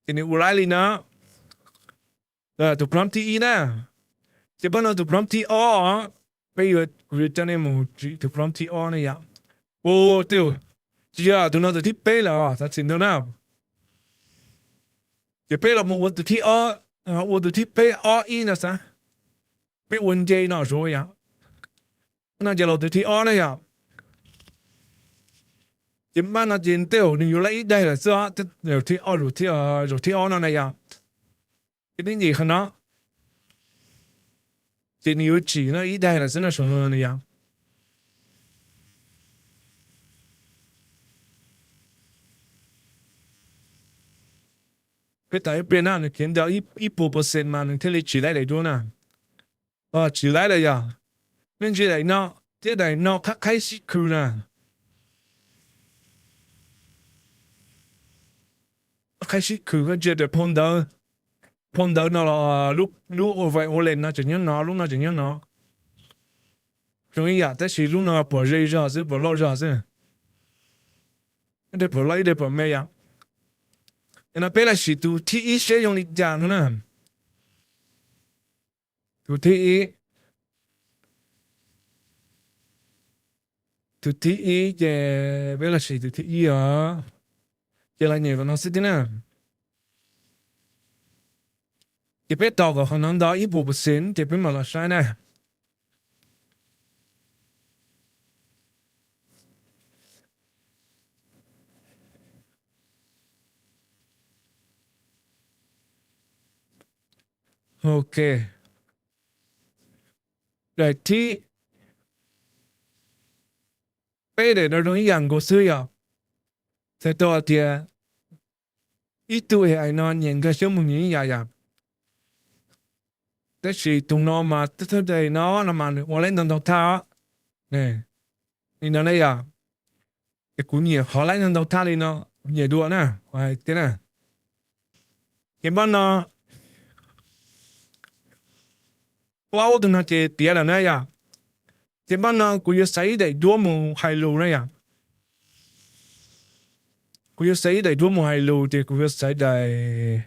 Ces nws ua laib li no, tus prompt thib ib na. Ces pab no tus prompt thib ob, peb yuav, kuv yuav coj nej mus tsim tus prompt thib ob na yom. Ua, tsis yog, tus no tus thib peb lawm, xav txim ntau na. Ces peb los mus ua tus thib ob, ua tus thib peb ob ib no xav, peb ua nce no zuav yom. No ces los tus thib ob na yom. Ces pab no ces tej zaum nws yuav laib ib daim lawm xwb, zaum thib ob, zaum thib ob no na yom. Ces peb nyem qhov no, ces nws yuav tsim no ib daim lawm xwb no, saum no na yom. Peb tau ib pliag na, nws khiav ntawm ib puas percent mas nws thiaj li tsim laib daim duab na. Tsim laib lawm yom. Nej ntsia daim no thiab daim no qab qhaib sib khwm na. Qhaib sib khwm, koj ntsia daim phau ntawv, phau ntawv no los lub ua vais ua les no tseem nyob no, lub no tseem nyob no. Zoo ib yam tab sis lub no pom ze zog xwb, pom loj zog xwb. Ib daim pom loj ib daim pom me yom. No peb los sim tus thib ib seb zoo li cas no na. Tus thib ib, tus thib ib ces peb los sim tus thib ib os. Ces los nyem qhov no xwb thiab na. Ces peb tos kom qhov no ntau ib puas percent ces peb mam los saib na. Ok. Daim thib peb daim no zoo ib yam nkaus xwb yom. Txhais tau hais tias ib tug A I no nyias nkag siab mus nyias ib yam yom. Tab sis tus no mas thawj thawj daim no no mas nws ua laib ntau ntau thaj. Li no na yom. Ces kuv nyiam qhov laib ntau ntau thaj li no, kuv nyiam dua na, kuv hais tias na. Ces npaj no, ua ua tus no ces tiav lawm na yom. Ces npaj no kuv yuav xaiv ib daim duab mus hais lus na yom. Kuv yuav xaiv ib daim duab mus hais lus ces kuv yuav xaiv daim,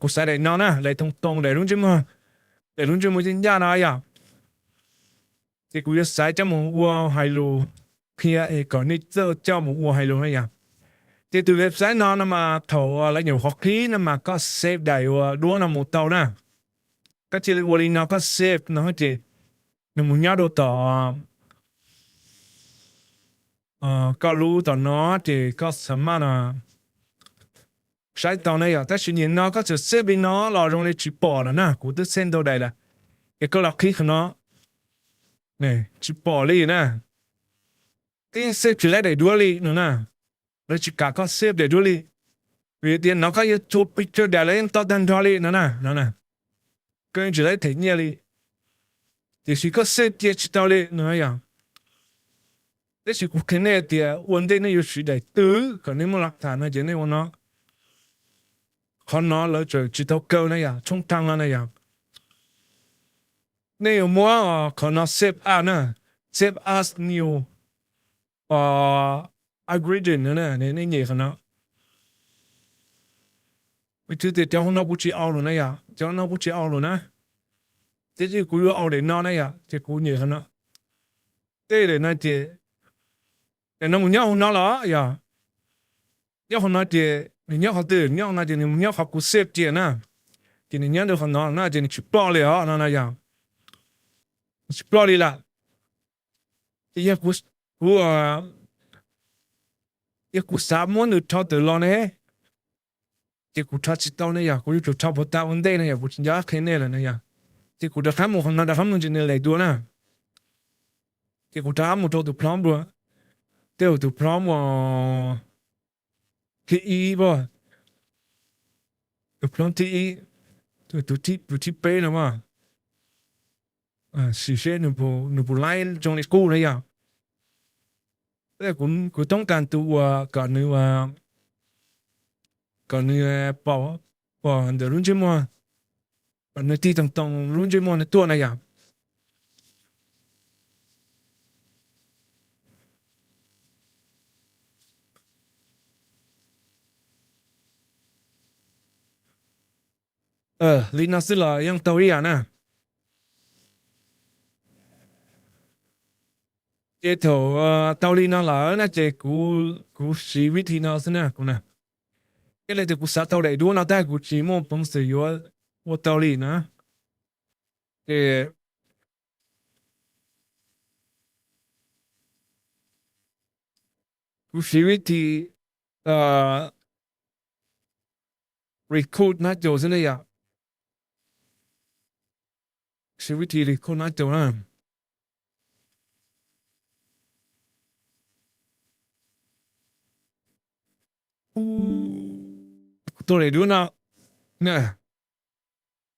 kuv xaiv daim no na, daim toog toog, daim lub ntsej muag daim lub ntsej muag ncaj ncaj no yom. Ces kuv yuav xaiv coj mus ua hais lus qhia es kom nej txawj coj mus ua hais lus na yom. Ces tus website no no mas thaum lawv nyuam qhuav qhib no mas koj save daim ua duab no mus tau na. Koj cia li ua li no, koj save no ces nws mus nyob rau tom koj lub tom no ces koj xa maj no saib tau na yom. Tab sis nim no koj txawm save li no los zoo li tsis pom lawm na, kuv twb save ntau daim lawm. Es koj los qhib qhov no, tsis pom li na. Twb save tsis laib daim duab li no na. Lawv tsis kam koj save daim duab li, vim tias no koj yuav tshuab picture daim lawv yeej tau tag nrho li no na, no na. Koj yeej tsis laib them nyiaj li, tiam sis koj save cia tsis tau li no yom. Tab sis kuv qhia nej tias ua ntej nej yuav siv daim twg kom nej muaj laj tham no ces nej ua no. Qhov no lawv tseem tsis tau kaw na yom, tshoob rhees no na yom. Nej yuav muab qhov no save as na, save as new ingredient no, nej nyem qhov no. Vim tias cov hauv no kuv tsis au lawm na yom, cov no kuv tsis au lawm na. Ces kuv yuav au daim no na yom, ces kuv nyem qhov no. Tej daim no ces, daim no mus nyob hauv no los yom, nyob hauv no ces nws nyob qhov twg? Nyob hauv no ces nws mus nyob qhov kuv save cia na. Ces nws nyob rau qhov no na ces nws tsis ploj li os no na yom. Nws tsis ploj li lawm. Ces yog kuv, kuv, yog kuv xav muab nws rho tawm los ne, ces kuv rho tsis tau ne yom, kuv yuav tsum rho puas tas ua ntej na yom, kuv tsis nco qab qhia nej lawm na yom. Ces kuv rov qab mus qhov no, rov qab mus ntsis nws lem dua na. Ces kuv rov qab mus rau tus plob npua, tej zaum tus plob thib ib, tus plob thib ib, tus thib peb no mas, sim seb nws puas laib zoo li qub na yom. Kuv toob kas tus uas kom nws, kom nws pom, pom ntawm lub ntsej muag, kom nws tig toos toos lub ntsej muag nws tuaj na yom. Li no xwb los yeej tau ib yam na. Ces thaum tau li no lawm na ces kuv siv vib thi no xwb na kuv na. Thiaj li tias kuv xav tau daim duab no tab kuv tsis muaj peev xwm yuav ua tau li na. Ces kuv siv vib thi record nab caus xwb ne yom. Siv vib thi record nab caus na. Kuv tau daim duab no,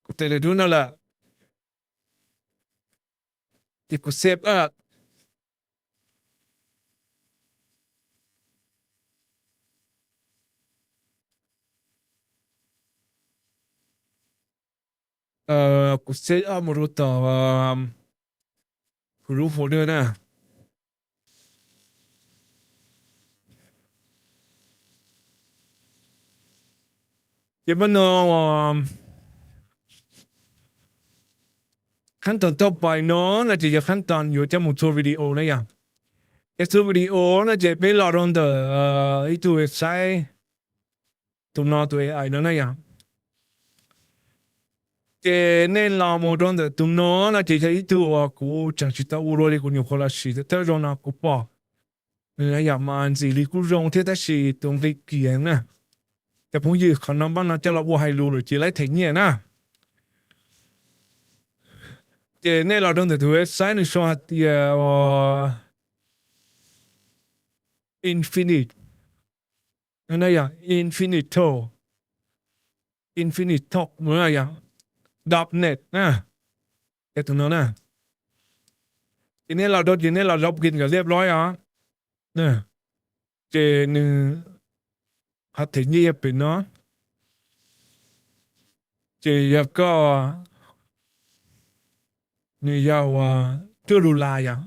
kuv tau daim duab no lawm. Ces kuv save as. Kuv save as mus rau tom kuv lub folder na. Ces mas no, khab toos tau pais no no ces yog khab toos yuav coj mus txhua video na yom. Ces txhua video no ces peb los rau ntawm ib tug website, tus no tus A I no na yom. Ces nej los mus rau ntawm tus no no ces yog ib tug uas kuv tseem tsis tau ua dua li, kuv nyuam qhuav los sim thawj zaug no kuv pom nws yam mas ntxim li kuj zoo thiab tab sis tus nqi kiag na. Cov phooj ywg, qhov no npaj no coj los ua hais lus lawm ces laib them nyiaj na. Ces nej los rau ntawm tus website nws sau hais tias Infinite, yog Infinite Talk, Infinite Talk no yog dot net na. Ces tus no na, ces nej los rau ces nej los log in kom liab loib os. Ces nws hais them nyiaj yog pem no, ces yog koj, nws yog uas cuaj dollar yom.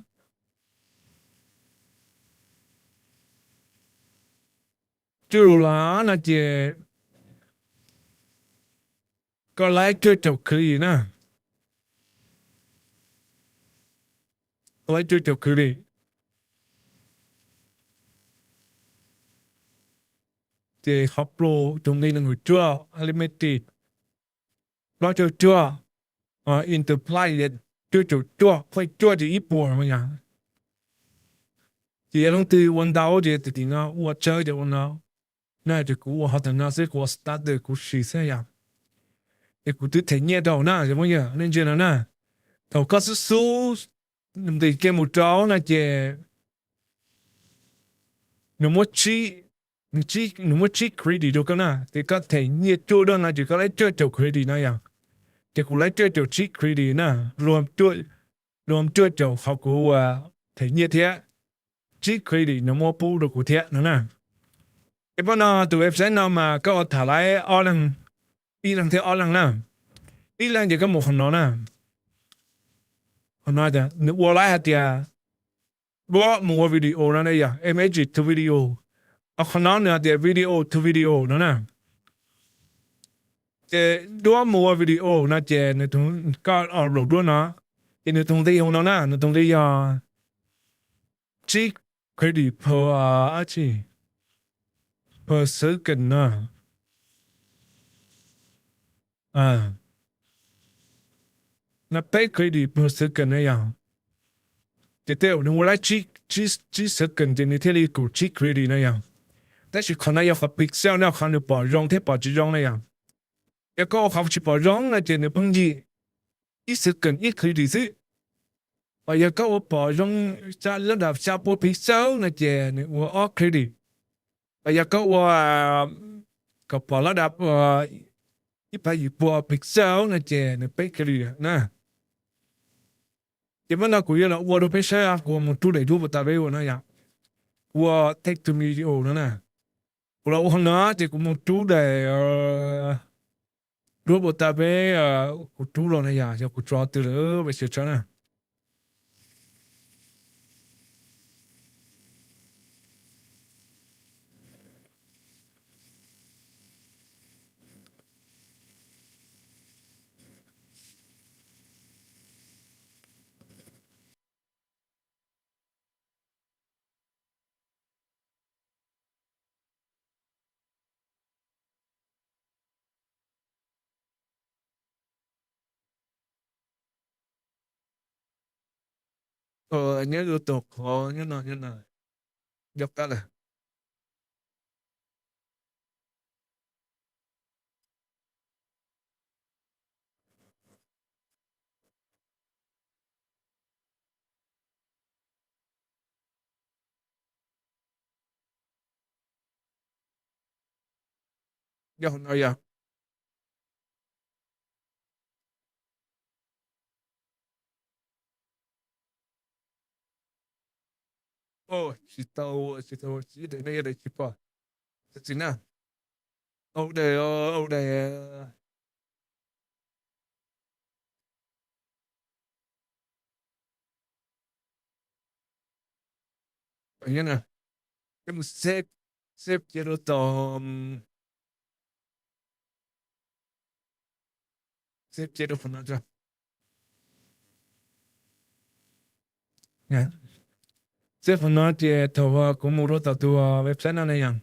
Cuaj dollar no ces koj laib cuaj caum click na. Laib cuaj caum credit. Ces qhov plus tus nqi nees nkaum cuaj, unlimited, plaub caug cuaj, interplay, cuaj caum cuaj, pheej cuaj ces ib puas no yom. Ces yog leej twg ua ntau ces tim tim no ua tsawg ces ua no. Na ces kuv ua qhov ntawm no xwb, kuv ua starter kuv sim xwb yom. Ces kuv twb them nyiaj rau na, cov phooj ywg nej ntsia no na. Thaum koj xub xub nqis kiag mus rau no ces nws muab tsib, nws muab tsib credit rau koj na, ces koj them nyiaj cuaj dua no ces koj laib cuaj caum credit no yom. Ces kuv laib cuaj caum tsib credit na, rau cuaj caum qhov kuv them nyiaj thiab, tsib credit nws muab pub rau kuv thiab no na. Ces pab no tus website no mas koj ua tham laib ob leeg, ib leeg thiab ob leeg na. Ib leeg ces koj mus qhov no na, qhov no nws ua laib hais tias duab mus ua video no na yom, image to video. Qhov no nws hais tias video to video no na. Ces duab mus ua video no ces nws tus, koj upload duab no, ces nws tus nqi hu no na, nws tus nqi yog tsib credit per, dab tsi, per second no. No peb credit per second na yom. Ces tej zaum nws ua laib tsib second ces nws thiaj li kaum tsib credit na yom. Tab sis qhov no yog qhov pixel no, qhov nws pom zoo thiab pom tsis zoo na yom. Yog koj ua qhov tsis pom zoo no ces nws pheej yim ib second ib credit xwb. Ho yog koj ua pom zoo lab dam xya pua pixel no ces nws ua ob credit. Ho yog koj ua kom pom lab dam ib phav yim pua pixel no ces nws peb credit na. Ces pab no kuv yuav los ua rau peb saib, kuv mus rub daim duab puas tas peb ua no yom. Kuv ua take to video no na. Kuv los ua qhov no ces kuv mus rub daim duab puas tas peb, kuv rub los na yom, yog kuv tso twg lawm peb sim saib na. Nyob rau tom qhov nyob no, nyob no, nyob qab lawm. Yog no yog tsis tau, tsis tau, tsis tau, nej yog daim tsis pom. Tsis na, au daim, au daim. Peb mus save, save cia rau tom, save cia rau qhov no tso. Save qhov no ces thaum kuv mus rau tom tus website no ne yom,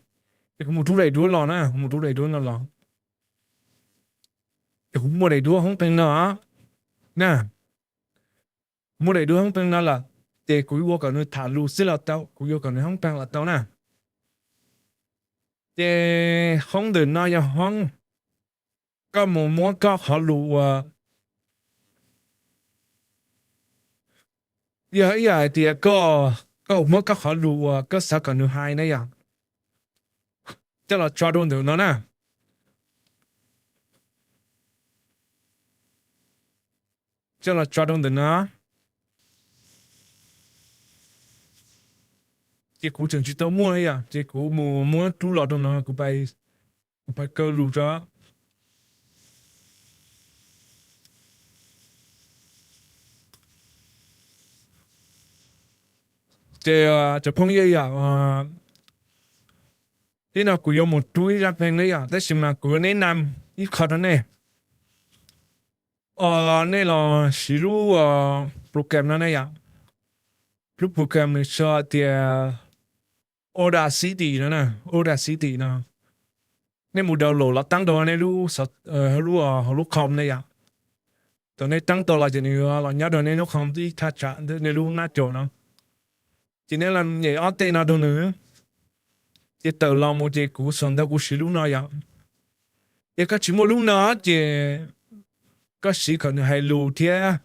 ces kuv mus rub daim duab los na, kuv mus rub daim duab no los, ces kuv muaj daim duab hoob peeg no na. Muaj daim duab hoob peeg no lawm, ces kuv yuav ua kom nws tham lus xwb los tau, kuv yuav kom nws hoob peeg los tau na. Ces hoob ntawm no yog hoob koj mus muab koj qhov lus uas, yog ib yam hais tias koj, koj muab koj qhov lus uas koj xav kom nws hais na yom, coj los tso rau ntawm no na. Coj los tso rau ntawm no. Ces kuv tseem tsis tau muaj yom, ces kuv mus muab rub los rau no, kuv pais kaw lus tso. Ces cov phooj ywg yom, ib no kuv yuav mus rub ib zaj peeg ne yom, tab sis mas kuv yuav neb nam ib qho rau nej, nej los siv lub program no ne yom. Lub program nws sau tias Audacity no na, Audacity no. Nej mus download los tab rau nej lub, lub, lub com ne yom. Thaum nej tab tau los ces nws los nyob rau nej lub com ib thaj tsam nej lub nab caum no. Ces nej los nyem ob tej no rau nws, ces tawm los mus ces kuv xav ntawd kuv siv lub no yom. Ces koj tsis muaj lub no ces koj siv kom nws hais lus thiab,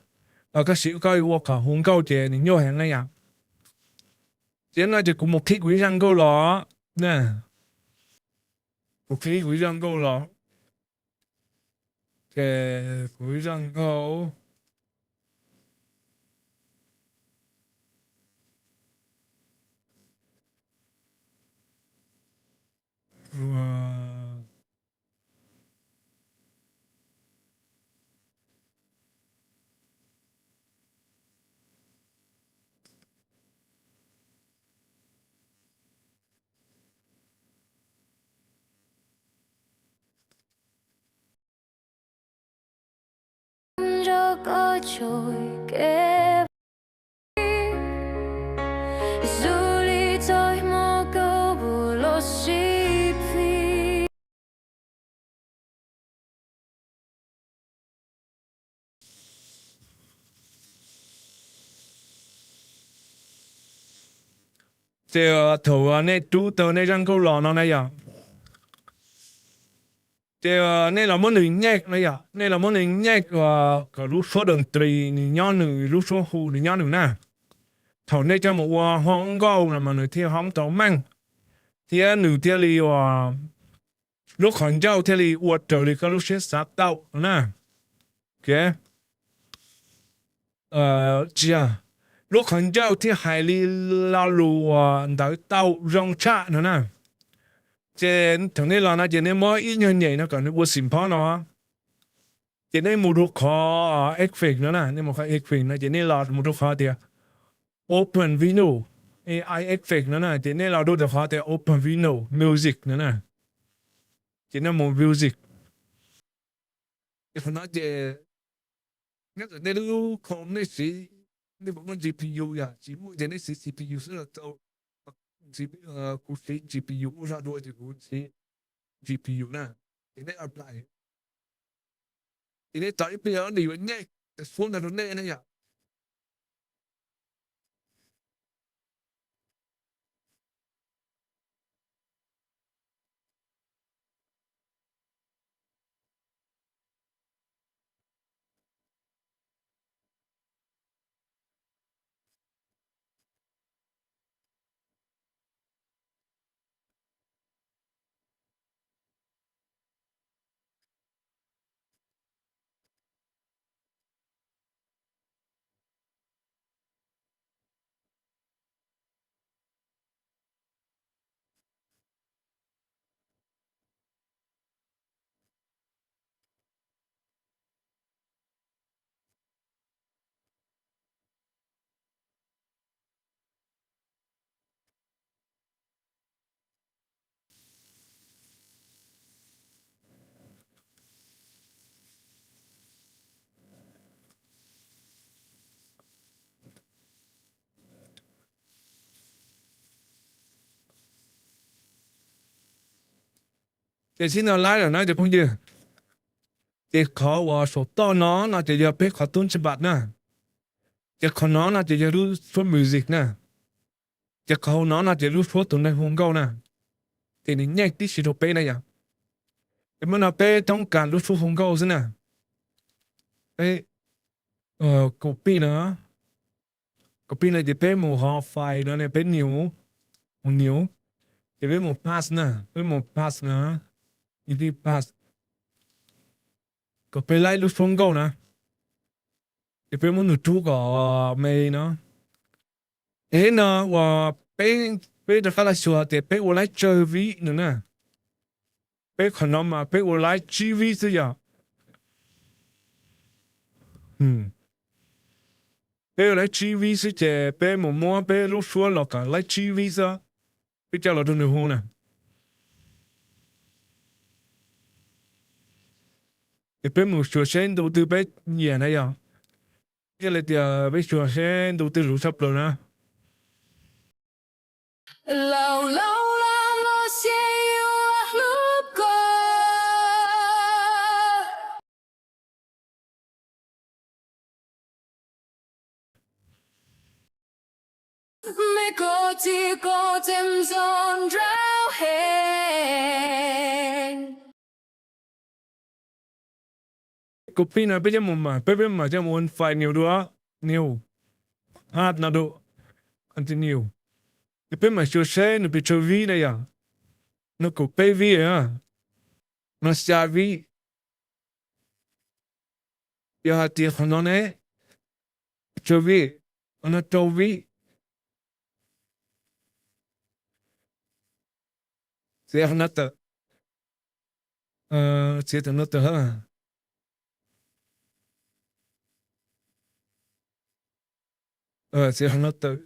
koj siv koj ua kom hu nkauj ces nws nyuaj heev na yom. Ces no ces kuv mus qhib kuv ib zaj nkauj los, kuv qhib kuv ib zaj nkauj los, ces kuv ib zaj nkauj Ces thaum nej rub tau nej zaj nkauj los no na yom, ces nej los muab nws nyej no yom, nej los muab nws nyej kom lub suab doos tris nws nyob nws, lub suab hu nws nyob nws na. Thaum nej coj mus ua hoob nkauj no mas nws thiaj hoob tau meej, thiab nws thiaj li uas lub qhov ncauj thiaj li ua raws li koj lub siab xav tau no na. Tsis yog, lub qhov ncauj thiaj hais li lo lus uas ntawd tau zoo tshaj no na. Ces thaum nej los no ces nej muab ib nyuag nyem no kom nws ua xim phob no, ces nej mus rau qhov effect no na, nej mus qhov effect no ces nej los mus rau qhov tias open window, A I effect no na, ces nej los rau qhov tias open window music no na, ces nej mus music. Ces qhov no ces nyob ntawm nej lub com nej siv, nej puas muaj G P U yom, tsis muaj ces nej siv C P U xwb los tau. Kuv siv G P U muaj zog dua ces kuv siv G P U na. Ces nej apply, ces nej tos ib pliag nws yuav nyej tej suab ntawd rau nej na yom. Ces sib no laib lawm na cov phooj ywg. Ces qhov uas saum toj no no ces yog peb qhov tub ntsej npam na. Ces qhov no no ces yog lub suab music na. Ces qhov hauv no no ces lub suab tus neeg hu nkauj na. Ces nws nyej tib si rau peb na yom. Ces muaj no peb toob kas lub suab hu nkauj xwb na. Peb copy no, copy no ces peb mus hov file no ne peb new, mus new, ces peb mus paste na, peb mus paste no, edit paste, kom peb laib lub suab nkauj na. Ces peb muab nws rub kom me no. Es no uas peb, peb rov qab los xyuas tias peb ua laib tsawg vib no na. Peb qhov no mas peb ua laib tsib vib xwb yom. Peb ua laib tsib vib xwb ces peb mus muab peb lub suab los kom laib tsib vib xwb. Peb coj los rau nws hu na. Ces peb mus xyuas seb ntu twg peb nyiam na yom. Thiaj li tias peb xyuas seb ntu twg luv tshaj plaws na. Laus laus los mas xyov yuav hlub koj. Me koj tsis koj tseem zoo nraug heev. Kuv pib no peb coj mus mas, peb peb mam coj mus ua file new dua, new, add no dua, continue. Peb mam xyuas seb nws pes tsawg vib na yom. No kuv peb vib, no xya vib. Yog hais tias qhov no ne, tsawg vib, qhov no rau vib. Txiav qhov no tawm, txiav tawm no tawm, txiav qhov no tawm,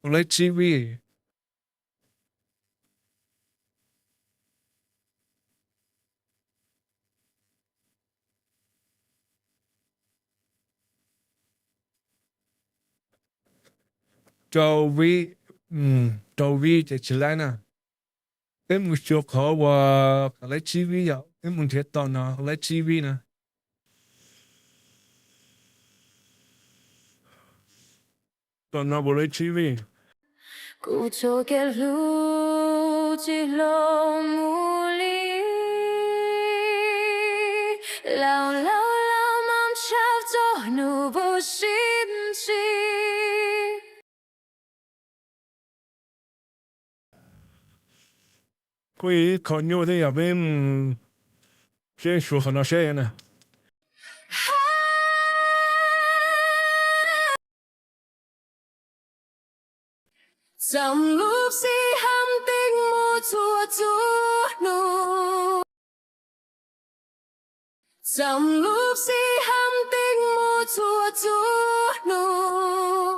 ua lawm tsib vib. Rau vib, rau vib ces tsis laib na. Peb mus xyuas qhov uas kom laib tsib vib yom, peb mus nrhiav tom no laib tsib vib na. Tom no puas laib tsib vib? Kuv txoj kev hlub tsis hloov mus li. Laus laus los mas tshaj txog hnub puas sib ntsib. Kuj ib qho nyuaj thiab yog peb mus seb suav qhov no seb na. Txam lub sij hawm tij mus txhua txhua hnub. Txam lub sij hawm tij mus txhua txhua hnub.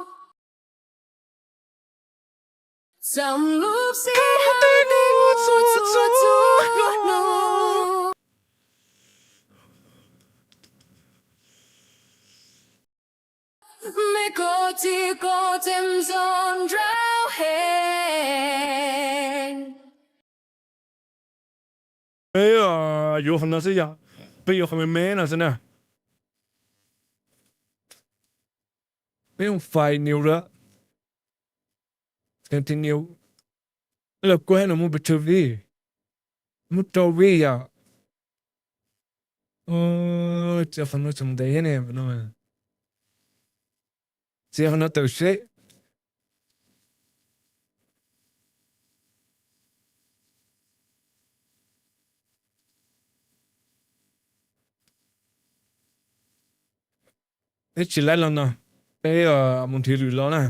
Txam lub sij hawm tij mus txhua txhua hnub. Me koj tsis koj tseem zoo nraug heev. Peb yuav qhov no xwb yom, peb yuav qhov me me no xwb na. Peb mus file new lawm, continue. Los kuv hais no mus pes tsawg vib, mus rau vib yom. Txiav qhov no tseem ntev thiab ne no. Txiav qhov no tawm seb. Peb tsis laib los no, peb mus nrhiav lwm los na.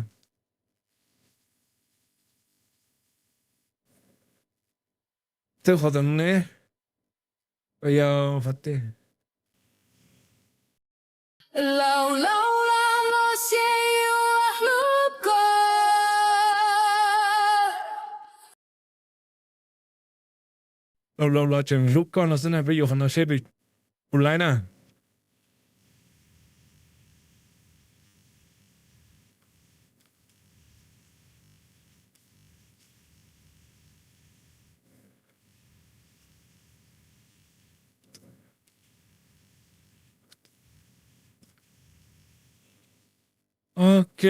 Thawj qhov tam no ne, yog qhov tej. Laus laus los mas xyov yuav hlub koj. Laus laus los tseem hlub koj no xwb na, peb yuav qhov no seb puas laib na. Ok,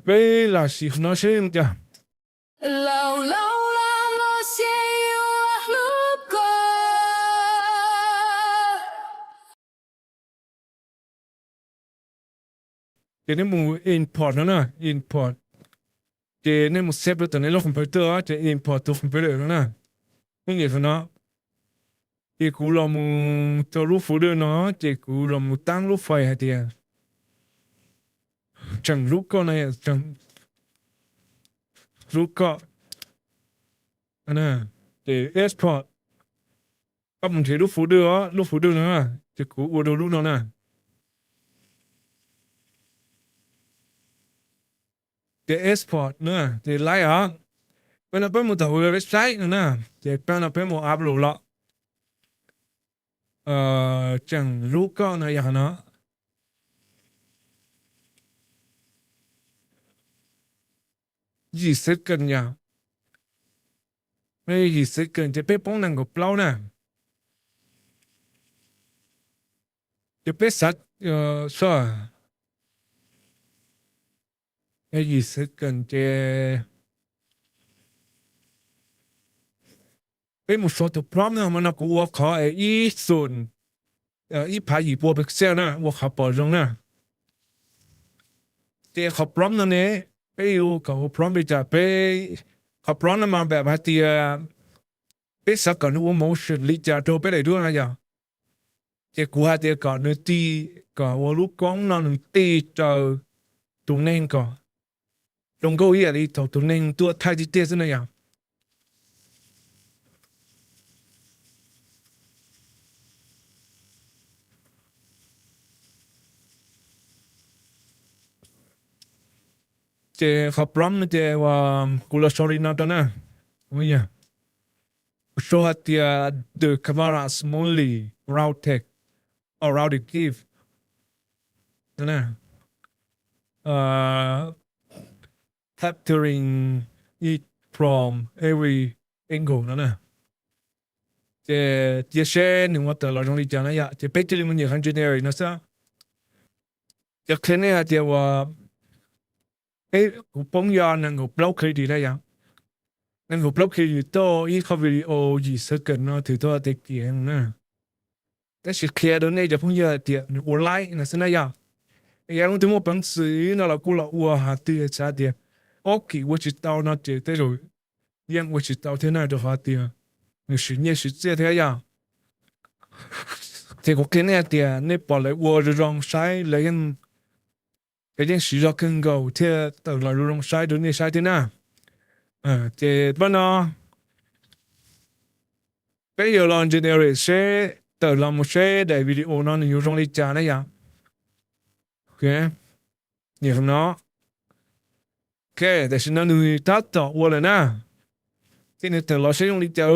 peb lam sim qhov no seb cas. Laus laus los mas xyov yuav hlub koj. Ces nej mus import no na, import. Ces nej mus save rau tom nej lub computer, ces import tus computer no na. Nej nias qhov no, ces kuv los mus rau lub folder no, ces kuv los mus tab lub file hais tias tseem hlub koj no, tseem hlub koj. Ces export, koj mus nrhiav lub folder, lub folder no, ces kuv ua rau lub no na. Ces export na, ces laib os. Peb no peb mus tom website no na, ces peb no peb mus upload los. Tseem hlub koj no yog qhov no. yim second yom. Yim second ces peb poob nees nkaum plaub na. Ces peb xav, yim second ces peb mus sau tus prompt no mas no kuv ua qhov es ib xum ib phav yim pua percent na, ua qhov pom zoo na. Ces qhov prompt no ne, peb yuav kom ua prompt li cas peb, qhov prompt no mas npam hais tias peb xav kom nws ua motion li cas rau peb daim duab no yom. Ces kuv hais tias kom nws ti, kom ua lub koob no nws ti raws tus neeg kom zoo nkauj ib yam li thaum tus neeg tuaj thaij tiag tiag xwb na yom. Ces qhov prompt no ces kuv los sau li no rau na. Kuv sau hais tias the camera smoothly rotate around the gift, capturing it from every angle no na. Ces cia seb nws ua tawm los zoo li cas na yom, ces peb cia li mus nyem qhov generic no xwb. Ces qhia nej hais tias uas, kuv poob yog nees nkaum plaub credit na yom. Nees nkaum plaub credit tau ib qho video yim second no thwm tau tias kiam na. Tab sis qhia rau nej cov phooj ywg hais tias nws ua laib no xwb na yom. Yog leej twg muaj peev xwm no los kuj los ua, hais tias xav tias ob kim ua tsis tau no ces tej zaum yeej ua tsis tau thiab na, rau qhov tias nws siv nyiaj siv txiaj thiab yom. Ces kuv qhia nej hais tias nej pom lawv ua zoo zoo saib, lawv yeej, lawv yeej siv zog kawg nkaus thiaj tawm los zoo zoo saib rau nej saib thiab na. Ces pab no peb yuav los generate seb, tawm los mus seb daim video no nws yuav zoo li cas na yom. Nyem no. Ok, tam sim no nws tab tom ua lawm na. Ces nws tawm los seb zoo li cas.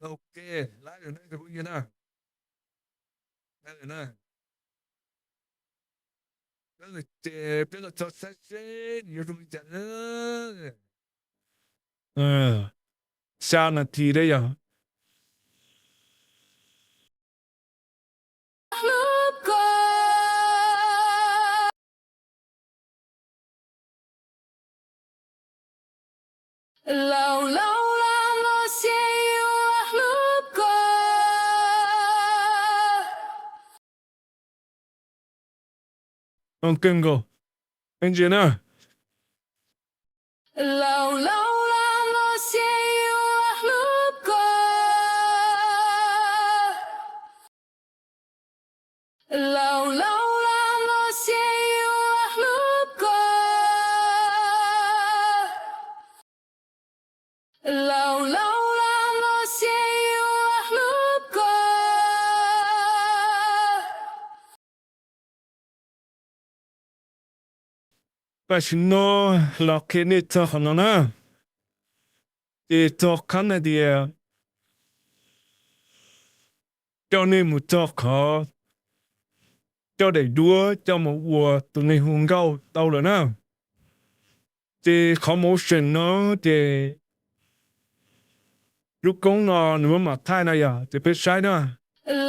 Ok, laib lawm na cov phooj ywg na. Laib lawm na. Ces peb los txog saib seb nws yuav zoo li cas na. Xya nas this thiab yog. Kawg nkaus. Ntsia na. Laus laus los xyov yus hlub koj. Laus laus los xyov yus hlub koj. Laus laus los xyov yus hlub koj. Tam sim no los qhia nej txog qhov no na, ces txog qhov hais tias coj nej mus txog qhov coj daim duab coj mus ua tus neeg hu nkauj tau lawm na. Ces qhov motion no ces lub koob no nws muab mam thaij no yom, ces peb saib na.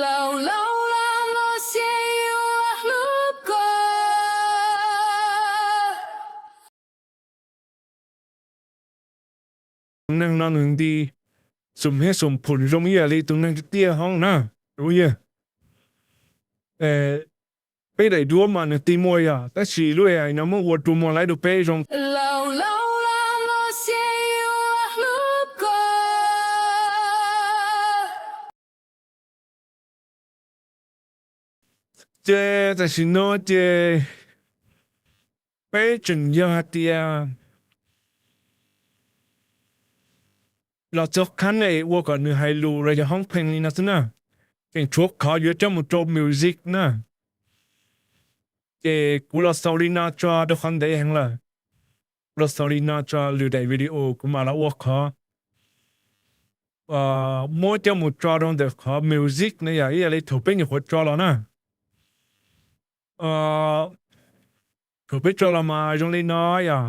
Laus laus los xyov yus hlub koj. Tus neeg no nws nti xum hej xum phum zoo ib yam li tus neeg tiaj tiaj hoob na. Tus yawg, peb daim duab mas nws ti muag yom, tab sis lub A I no muab ua rua muag laib rau peb zoo. Laus laus los xyov yus hlub koj. Ces tam sim no ces peb tseem yog hais tias los txog qhov ne ua kom nws hais lus los yog hoob pheej li no xwb na. Tseem tshuav qhov yuav coj mus rau music na. Ces kuv los xaus li no tso rau qhov ntev heev lawm. Kuv los xaus li no tso, lwm daim video kuv mam los ua qhov muab coj mus tso rau ntawm qhov music na yom, ib yam li thaum peb nyuam qhuav tso los na. Thaum peb tso los mas zoo li no yom.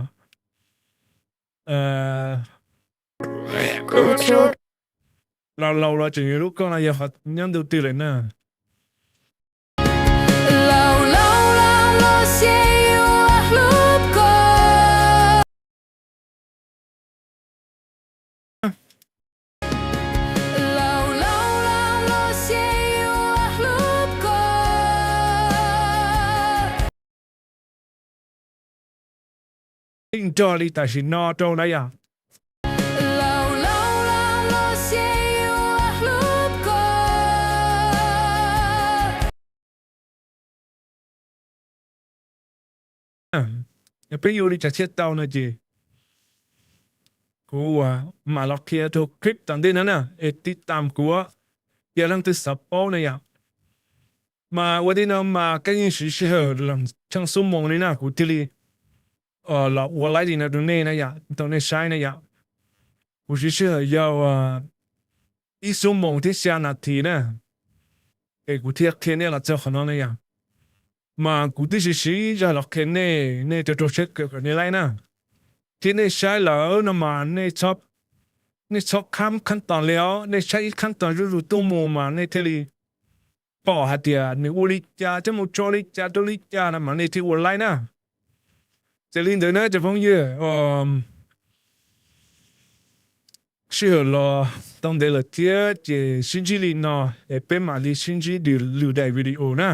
Laus laus los tseem yuav hlub koj no yog qhov nyob ntu twg lawm na. Laus laus los xyov yus hlub koj. Laus laus los xyov yus hlub koj. Yeej nrog li tam sim no rau na yom. Laus laus los xyov yus hlub koj. Yog peb yuav ua li cas thiaj tau no ces kuv ua mam los qhia rau clip tom ntej no na, es tib tam kuv, yog leej twg xav paub na yom. Mas ua tib no mas koj yeej siv sij hawm los tsheej xuab moos li na kuv thiaj li los ua laib li no rau nej na yom, tau nej saib na yom. Kuv siv sij hawm yog ib xuab moos thiab xya nas this na, es kuv thiaj qhia nej los txog qhov no na yom. Mas kuv twb siv siv zog los qhia nej, nej rau rau siab kawm kom nej laib na. Thiab nej saib lawm no mas nej txhob khab khab toos li os, nej saib ib khab toos zuj zus tuaj mus mas nej thiaj li pom hais tias nws ua li cas, coj mus tso li cas rau li cas no mas nej thiaj ua laib na. Ces li ntawd na cov phooj ywg, sij hawm los tau ntev lawm thiab ces sib ntsib li no, es peb mam li sib ntsib lwm daim video na.